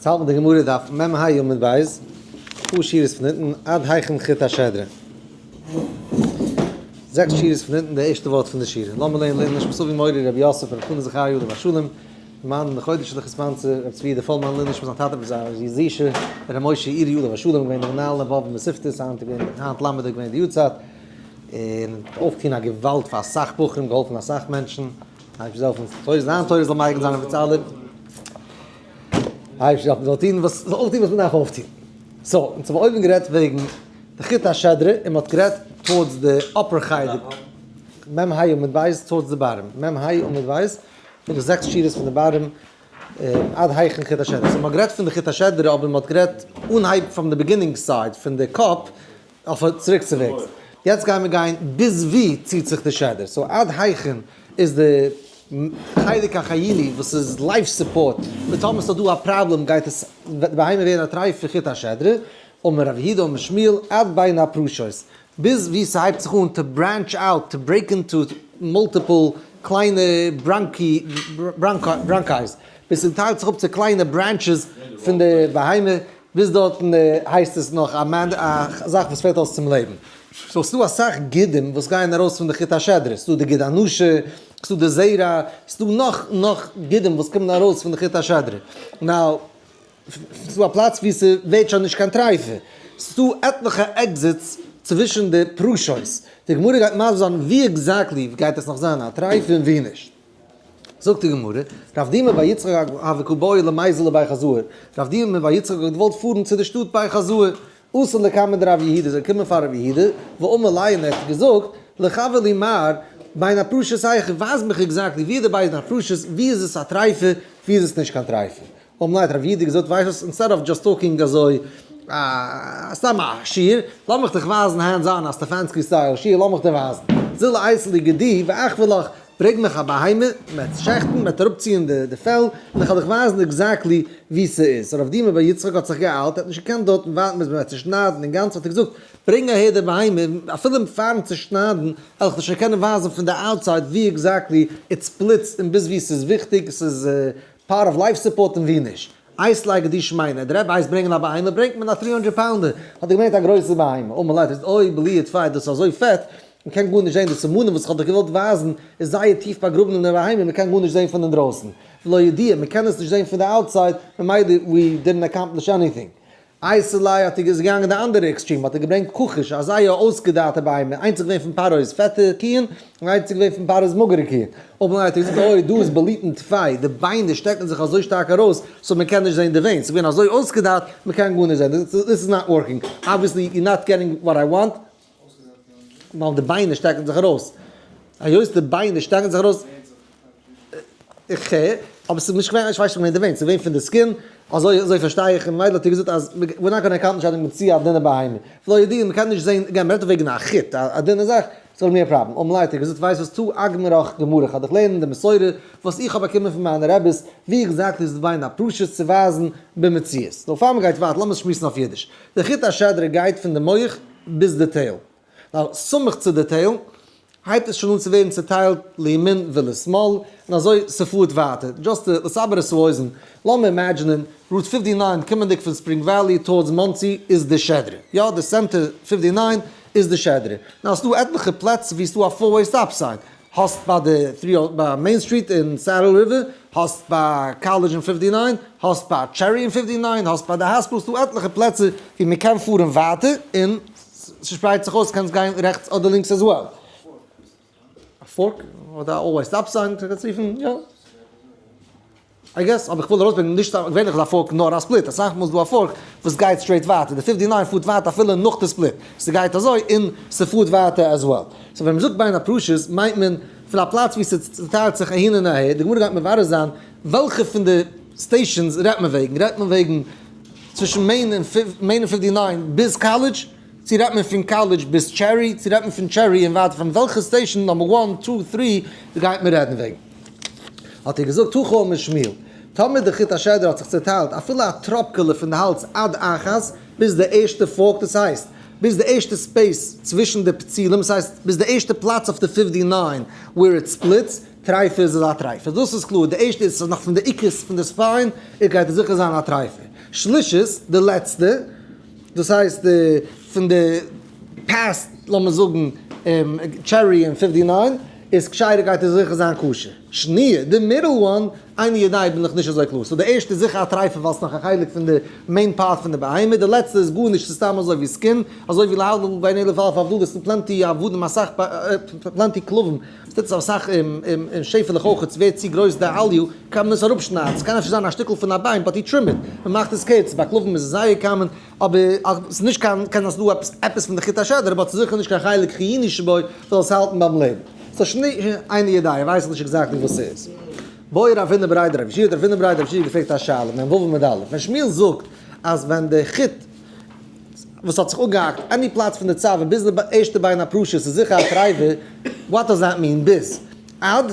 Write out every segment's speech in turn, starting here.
יעצט האלט מען די גמרא דף מ ה עמוד ב', פאר שורות פון אונטן, עד היכן חוט השדרה. זעקס שורות פון אונטן די ערשטע ווארט פון די שורה. לאמיר לערנען לערנען נשמת אבי מורי רבי יוסף רבי חנן זכריה עליו השלום, מאן דחודש לחספנצע רבי צבי יהודה פולמאן לערנען נשמת זיין טאטע רבי זישע רבי משה אירי עליו השלום געווען דער מנהל אין וואב מתיבתא, היינט געווען היינט למד געווען די יארצייט, און אויפטון א געוואלד פאר אסאך בחורים, געהאלפן אסאך מענטשן. אייבערשטער זאל העלפן זיין תורה זאל מגין זיין אויף אונז אלע. אייבערשטער זאל טון וואס זאל אויפטון וואס מען דארף אויפטון. so, אונז האבן אויבן גערעדט וועגן די חוט השדרה און מען האט גערעדט towards די upper חלק, מ ה עמוד בית towards די bottom, מ ה עמוד בית, בערך זעקס שורות פון די bottom עד היכן חוט השדרה. so מען האט גערעדט פון די חוט השדרה אבער מען האט גערעדט אנהייב from די beginning side פון די קאפ אויף צוריקצווועגס. יעצט גייען מיר גיין ביז ווי ציט זיך די שדרה. so עד היכן איז די חלק החיוני וואס איז life support, און טאמער ס'איז דא א פראבלעם גייט עס וועט די בהמה ווערן א טרייף פון חוט השדרה, אמר רב יהודה אמר שמואל עד בין הפרשות, ביז ווי ס'הייבט זיך אן to branch out, to break into multiple קליינע bronchi bronchis, ביז ס'טיילט זיך אפ צו קליינע branches פון די בהמה, ביז דארטן הייסט עס נאך א זאך וואס פעלט אויס צום לעבן. so ס'דא אסאך גידים וואס גייען ארויס פון די חוט השדרה, ס'דא די גיד הנשה, ס'דא די זרע, ס'דא נאך נאך גידים וואס קומען ארויס פון די חוט השדרה. now, ס'דא א פלאץ וואו ס'ווערט שוין נישט קיין טרייפה. ס'דא עטליכע exits צווישן די פרשות. די גמרא גייט מסביר זיין ווי exactly גייט עס נאך זיין א טרייפה און ווי נישט. זאגט די גמרא, רב דימי בר יצחק הוה קא בעי למיזל לבי חזאי, רב דימי בר יצחק האט געוואלט פארן צו די שטאט בי חזאי, אתא לקמיה דרב יהודה, איז ער געקומען פאר רב יהודה, ואמר ליה און ער האט געזאגט, ליחוי לי מר, בין הפרשות היכא, ווייז מיך exactly ווי איז די בין הפרשות, ווי איז עס א טרייפה, ווי איז עס נישט קיין טרייפה. אמר ליה האט רב יהודה געזאגט, ווייסט וואס, instead of just talking אזוי א סתם א שיעור, לאמיך דיך ווייזן hands on א סטעפאנסקי style שיעור, לאמיך דיר ווייזן. זיל אייתי לי גדי ואחוי לך, ברענג מיך א בהמה, מ'וועט עס שעכטן, מ'וועט אראפציען די פעל, און איך וועל דיך ווייזן exactly וואו ס'איז. רב דימי בר יצחק האט זיך געאיילט, ער האט נישט געקענט דארטן ווארטן ביז מ'וועט צושניידן אינגאנצן, האט ער געזאגט, ברענג אהער די בהמה, אפילו פארן צושניידן וועל איך דיר שוין קענען ווייזן פון די outside וואו exactly it splits און ביז וואו ס'איז וויכטיג, ס'איז part of life support און ווי נישט. אייתי ליה גדי שמיני, דער רבי הייסט ברענגען א בהמה, ברענגט מען א three hundred pounder, האט ער געברענגט א גרויסע בהמה, אמר ליה, אוי בליעא טפי, דאס איז אזוי פעט, מען קען גארנישט זען, די סימנים וואס איך האב דיך געוואלט ווייזן איז זייער טיף באגראבן אין די בהמה, מען קען גארנישט זען פון אינדרויסן, ולא ידיע, מען קען עס נישט זען פון די outside, ממילא we didn't accomplish anything. אייתי ליה האט ער איז געגאנגען די אנדערע extreme האט ער געברענגט כחוש א זייער אויסגעדארטע בהמה, איינס איז געווען פון פרעה'ס פעטע קיען און איינס איז געווען פון פרעה'ס מאגערע קיען, אמר ליה האט ער געזאגט אוי דא איז בליטין טפי, די ביינער שטעקן זיך אזוי שטארק ארויס so מען קען נישט זען די veins, ס'איז געווען אזוי אויסגעדארט מען קען גארנישט זען, this is not working, obviously you not getting what I want, ווייל די ביינער שטעקן זיך ארויס, היות די ביינער שטעקן זיך ארויס, איך הער, אבער ס'איז נישט געווען, איך ווייס נישט געווען די veins, ס'איז געווען פון די skin, אזוי אזוי פארשטיי איך, און ממילא האט ער געזאגט אז we're not gonna accomplish anything מיט צו א דינע בהמה, ולא ידיע, מ'קען נישט זען, again מ'רעדט דא וועגן א חוט, א דינע זאך, ס'איז גאנא be a problem, אמר ליה האט ער געזאגט ווייסט וואס תא אגמרך גמרא, כ'וועל דיך לערנען די מסורה וואס איך האב באקומען פון מיינע רעביס, ווי exactly איז די בין הפרשות צו ווייזן במציאות. נו פאר מ'גייט ווייטער לאמיר שמועסן אויף אידיש. די חוט השדרה גייט פון די מח ביז די tail. ווייל סמוך צו די tail הייבט עס שוין אן צו ווערן צוטיילט לימין ולשמאל, און אזוי ס'פארט ווייטער. just לסבר את האוזן, לאמיר imagine ען, Route 59 קומענדיג פון ספרינג וואלי towards מאנסי איז די שדרה. יא, די center 59 איז די שדרה. now ס'דא עטליכע פלעצער ווי ס'דא א four way stop sign. האסט ביי די three ביי Main Street אין Saddle River, האסט ביי קאלעדזש אין 59, האסט ביי Cherry אין 59, האסט ביי די hospital, ס'דא עטליכע פלעצער ווי מ'קען פארן ווייטער און ס'שפרייט זיך אויס, קענסט גיין רעכטס אדער לינקס as well. א fork אדער א always stop sign קענסט רופן, יא. I guess, אבער איך וויל ארויסברענגען נישט סתם, געווענליך איז א fork נאר א split, אסאך מאל איז דא א fork וואס גייט straight ווייטער, די 59 פארט ווייטער אפילו נאך די split, ס'גייט אזוי און ס'פארט ווייטער as well. so ווען מ'זאגט בין הפרשות מיינט מען פון א פלאץ ווי ס'צוטיילט זיך אהין און אהער, די גמרא גייט מברר זיין וועלכע פון די stations רעדט מען וועגן, רעדט מען וועגן צווישן Main און 59 ביז קאלעדזש, צו רעדט מען פון קאלעדזש ביז Cherry, צו רעדט מען פון Cherry און ווייטער, פון וועלכע station number one, two, three גייט מען רעדן וועגן? האט ער געזאגט, הכי אמר שמואל, טאמער די חוט השדרה האט זיך צעטיילט אפילו א טראפקעלע פון די האלז עד אחת ביז די ערשטע fork, דאס הייסט, ביז די ערשטע space צווישן די פצילים, דאס הייסט, ביז די ערשטע פלאץ אויף די 59 where it splits, טרייפה איז עס א טרייפה. דאס איז קלאר, די ערשטע איז נאך פון די עיקרס פון די spine, איז גייט עס זיכער זיין א טרייפה. שלישית, די לעצטע, דאס הייסט די פון די past, לאמיר זאגן Cherry און 59, איז כשרה גייט עס זיכער זיין כשר. שניה, די middle one, איני יודע בין איך נישט אזוי קלאר. So די ערשטע איז זיכער א טרייפה ווייל ס'איז נאך א חלק פון די main part פון די בהמה, די לעצטע איז גארנישט, ס'איז סתם אזוי ווי skin, אזוי ווי להבדיל בין אלף אלף הבדלות, ס'איז plenty עבדים אסאך plenty כלבים, ס'טוט זיך אסאך אין שעפעלעך אויך, ס'ווערט צו גרויס די עליו, קען מען עס אראפשניידן, ס'קען אפשר זיין א שטיקל פון א ביין but you trim it, מ'מאכט עס קערצער, ביי כלבים איז עס זייער common, אבער ס'איז נישט קיין, קען זיין ס'איז דא עפעס עפעס פון די חוט השדרה but ס'איז זיכער נישט קיין חלק חיוני שבו זאל עס האלטן ביים לעבן. so שני איני יודע, ווייס איך נישט exactly וואס ס'איז. בעי רב הונא בריה דרב יהושע האט רב הונא בריה דרב יהושע געפרעגט א שאלה, מ"ו עמוד א', ווען שמואל זאגט אז ווען די חוט וואס האט זיך אפגעהאקט any פלאץ פון די צוואר ביז די ערשטע בין הפרשות איז זיכער א טרייפה, what does that mean ביז עד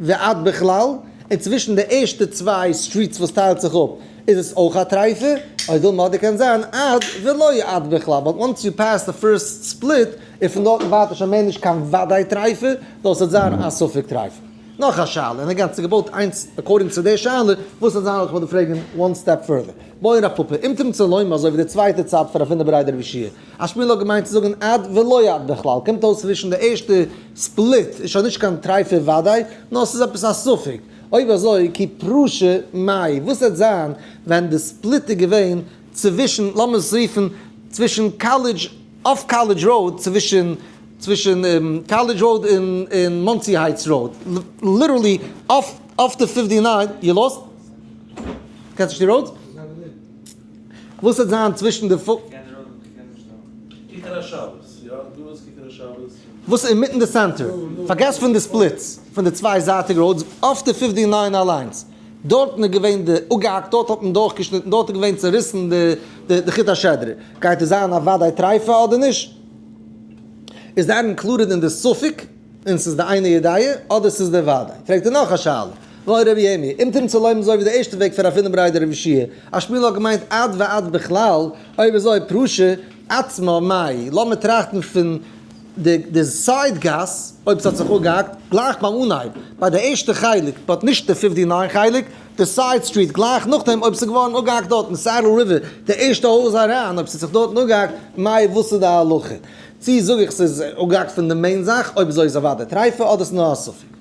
ועד בכלל, און צווישן די ערשטע צוויי streets וואס טיילט זיך אפ איז עס אויך א טרייפה, או דילמא אדער קען זיין עד ולא עד בכלל, but once you pass the first split איז פון דארטן ווייטער שוין מער נישט קיין וודאי טרייפה, דאס וועט זיין א ספק טרייפה. נאך א שאלה, און again ס'איז געבויט איינס according צו די שאלה, וואס וועט זיין איך וועל דיר פרעגן one step further. בעי רב פפא, אם תמצא לומר אזוי ווי די צווייטע צד פון רב הונא בריה דרב יהושע אז שמואל האט געמיינט צו זאגן עד ולא עד בכלל, קומט אויס צווישן די ערשטע split איז שוין נישט קיין טרייפה וודאי, נאר ס'איז עפעס א ספק. אויב אזוי כי פרשה מאי, וואס וועט זיין ווען די split איז געווען צווישן, לאמיר עס רופן, צווישן College, אויף College Road, צווישן צווישן College Road און Monsey Heights Road, literally אויף די 59, you lost? קענסט נישט די road? וואס וועט זיין צווישן די. כיכר השבת, יא? דא איז כיכר השבת. וואס איז אינמיטן די center? פארגעס פון די splits פון די צוויי זייטיגע roads, אויף די 59 אליינס, דארטן איז געווען די אפגעהאקט, דארט האט מען דורכגעשניטן, דארט איז געווען צעריסן די חוט השדרה. גייט עס זיין א וודאי טרייפה אדער נישט? איז that included אין די ספק און ס'איז די איני יודע אדער ס'איז די וודאי? פרעגט ער נאך א שאלה, בעי רבי ירמי', אם תמצא לומר אזוי ווי די ערשטע וועג פון רב הונא בריה דרב יהושע אז שמואל האט געמיינט עד ועד בכלל, אויב אזוי פרשה עצמה מאי, לאמיר טראכטן פון די side גאס, אויב ס'האט זיך אפגעהאקט, גלייך ביים אנהייב, ביי די ערשטע חלק, but נישט די 59 חלק, די side street גלייך נאכדעם אויב ס'איז געווארן אפגעהאקט דארטן, Saddle River, די ערשטע הויז אריין, אויב ס'האט זיך דארטן אפגעהאקט, מאי וואס איז די הלכה? צי זאג איך ס'איז אפגעהאקט פון די main זאך, אויב אזוי איז אוודאי טרייפה, אדער ס'איז נאר א ספק.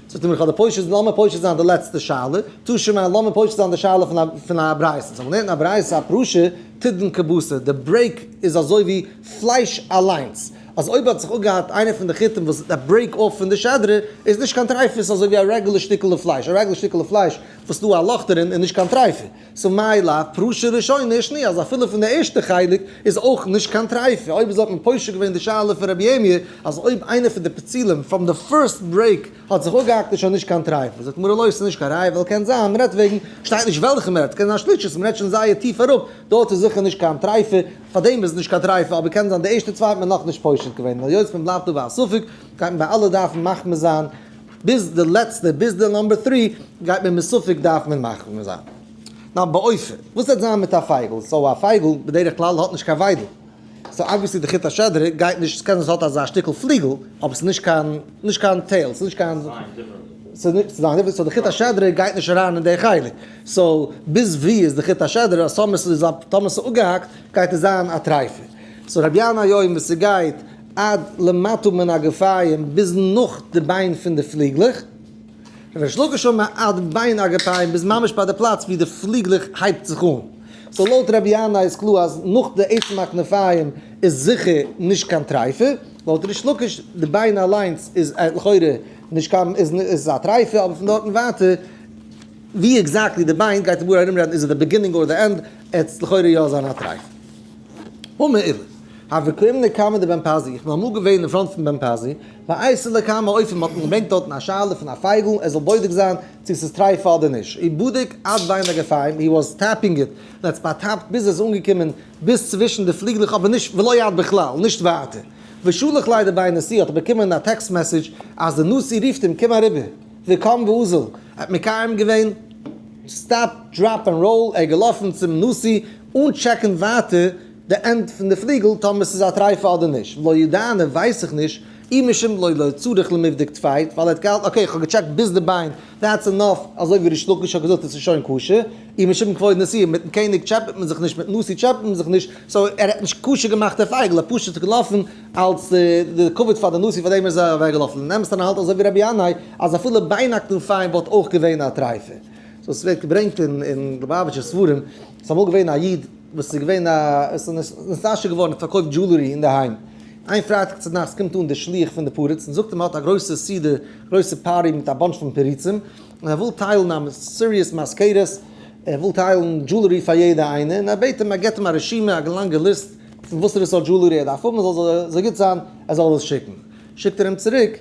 זאגט ער מיר כ'האב די פושט, לאמיר פושט זיין די לעצטע שאלה, תא שמע לאמיר פושט זיין די שאלה פון א ברייתא, זאל מען לערנען א ברייתא א פרשה תדון כבשר, די break איז אזוי ווי פלייש אליינס, אז אויב האט זיך אפגעהאקט איינע פון די חוטים וואס א break off פון די שדרה איז נישט קיין טרייפה, ס'איז אזוי ווי א רעגולער שטיקעלע פלייש, א רעגולער שטיקעלע פלייש וואס ס'דא א לאך דערין איז נישט קיין טרייפה. so מאי לאו פרשה ראשונה שניה אז אפילו פון די ערשטע חלק איז אויך נישט קיין טרייפה, אויב אזוי האט מען פושט געווען די שאלה פון רבי ירמי' אז אויב איינער פון די פצילים from the first break האט זיך אפגעהאקט איז שוין נישט קיין טרייפה, זאגט גמרא לא ס'איז נישט קיין ראיה ווייל קען זיין מ'רעדט וועגן, שטייט נישט וועלכע מ'רעדט, קען זיין שלישית מ'רעדט שוין זייער טיף אראפ, דארט איז זיכער נישט קיין טרייפה, פארדעם איז נישט קיין טרייפה, אבער קען זיין די ערשטע צוויי האט מען נאכנישט פושט געווען, און היות מען בלייבט דא ביי א ספק גייט מען ביי אלע דארפן מחמיר זיין ביז די לעצטע, ביז די number three גייט מען מספק דארף מען מחמיר זיין. נאר באופן, וואס וועט זיין מיט א פייגל? so א פייגל בדרך כלל האט נישט קיין וויידל, so obviously די חוט השדרה גייט נישט, ס'קען זיין ס'האט אזא שטיקל פליגל, אבער ס'איז נישט קיין, נישט קיין tail, ס'איז נישט קיין, ס'איז so די חוט השדרה גייט נישט אריין אין די חלק, so ביז ווי איז די חוט השדרה, אז טאמער ס'איז טאמער ס'איז אפגעהאקט גייט עס זיין א טרייפה. so רבי ינאי אומר ס'גייט עד למטה מן הגפיים ביז נאך די ביין פון די פליגלעך, ריש לקיש אומר עד בין הגפיים ביז ממש ביי די פלאץ ווי די פליגלעך הייבט זיך אן. so לויט רבי ינאי איז קלאר אז נאך די עצם הכנפיים איז זיכער נישט קיין טרייפה, לויט ריש לקיש די ביין אליינס איז לכאורה נישט קיין איז א טרייפה אבער פון דארטן ווייטער ווי exactly די ביין גייט די גמרא ארומרעדן איז עס די beginning or the end עט לכאורה יא זיין א טרייפה. אמר עולא, הוה קאימנא קמיה דבן פזי, איך בין אמאל געווען אין front פון בן פזי, ואייתי לקמיה עופא, מ'האט מיר געברענגט דארטן א שאלה פון א פייגל, ער זאל בודק זיין צו ס'איז טרייפה אדער נישט, ובדיק עד בין הגפיים, he was tapping it, און ער האט עס באטאפט ביז עס איז אנגעקומען ביז צווישן די פליגלעך אבער נישט ולא עד בכלל, נישט ווייטער. ושלח ליה דבי נשיא האט ער באקומען א text message אז די נשיא רופט אים קום אריבער, וקם ואזל, ער האט מקיים געווען stop drop and roll, ער איז געלאפן צום נשיא אן טשעקן ווייטער די end פון די פליגל טאמער ס'איז א טרייפה אדער נישט, ולא ידענא ווייס איך נישט אי משום לא לא צריך למיבדק טפי, ווייל ער האט געהאלטן okay איך האב געטשעקט ביז די ביין, that's enough, אזוי ווי ריש לקיש האט געזאגט עס איז שוין כשר, אי משום כבוד נשיא, מיטן קעניג טשעפעט מען זיך נישט, מיטן נשיא טשעפעט מען זיך נישט, so ער האט נישט כשר געמאכט די פייגל, ער פשוט געלאפן אלס די כבוד פאר די נשיא פאר דעם איז ער אוועק געלאפן, און אמת'ן האלט אזוי ווי רבי ינאי אז אפילו ביינאכט פיין וואלט אויך געווען א טרייפע. so ס'ווערט געברענגט אין ליובאוויטשער ספרים, ס'איז אמאל געווען א איד וואס איז געווען א, עס איז נתעשר געווארן און פארקויפט jewelry אינדערהיים. איין פרייטאג צו נאכטס קומט אן דער שליח פון די פריץ און זאגט אים ער האט א גרויסע סעודה, גרויסע party מיט א bunch פון פריצים, און ער וויל טיילן א serious מזכרת, ער וויל טיילן jewelry פאר יעדע איינע, און ער בעט אים, ער געבט אים א רשימה, א לאנגע list, פון וואסערע סארט jewelry ער דארף האבן, ער זאל אזוי גוט זיין ער זאל עס שיקן. שיקט ער אים צוריק,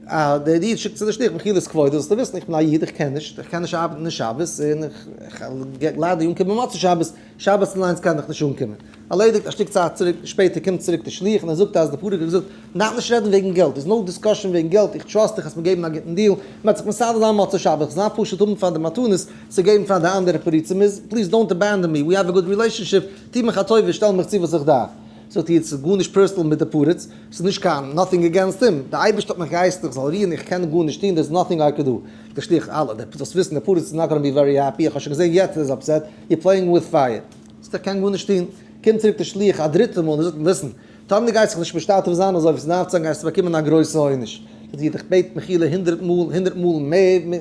אה, דער איד שיקט צו די שליח, מחילת כבודו, זאלסטו וויסן, איך בין א איד, איך קען נישט, איך קען נישט ארבעטן אין שבת, און איך גיי ליידער אנקומען מוצאי שבת, שבת אליינס קען איך נישט אנקומען. ערלעדיגט, א שטיק צייט צוריק, שפעטער קומט צוריק דער שליח און ער זאגט אז דער פארטער האט געזאגט, מ'דארף נישט רעדן וועגן געלט, there's no discussion וועגן געלט, איך trust דיך אז מיר געבן א גוטן deal, מ'וועט זיך מסדר זיין מוצאי שבת, איך דארף פשוט האבן פאר די מתנות צו געבן פאר די אנדערע פריצים, איז please don't abandon me, we have a good relationship, טו מיך א טובה, שטעל מיך צו וואס איך דארף. זאגט איר, ס'איז גארנישט personal מיט די פריץ, ס'איז נישט קיין nothing against him, די אייבערשטער האט מיך געהייסן איך זאל רוען, איך קען גארנישט טון, there's nothing I could do. דער שליח, אלע, דער זאלסט וויסן דער פריץ איז not gonna be very happy, איך האב שוין געזען יעצט ער איז upset, you're playing with fire. זאגט ער, איך קען גארנישט טון. קומט צוריק דער שליח א דריטע מאל און זאגט אים, listen, טאמער דו גייסט זיך נישט משתתף זיין אזוי ווי ס'דארף צו זיין גייסטו באקומען א גרויסע עונש. זאגט ער, איך בעט מחילה הונדרעט מאל, הונדרעט מאל מער,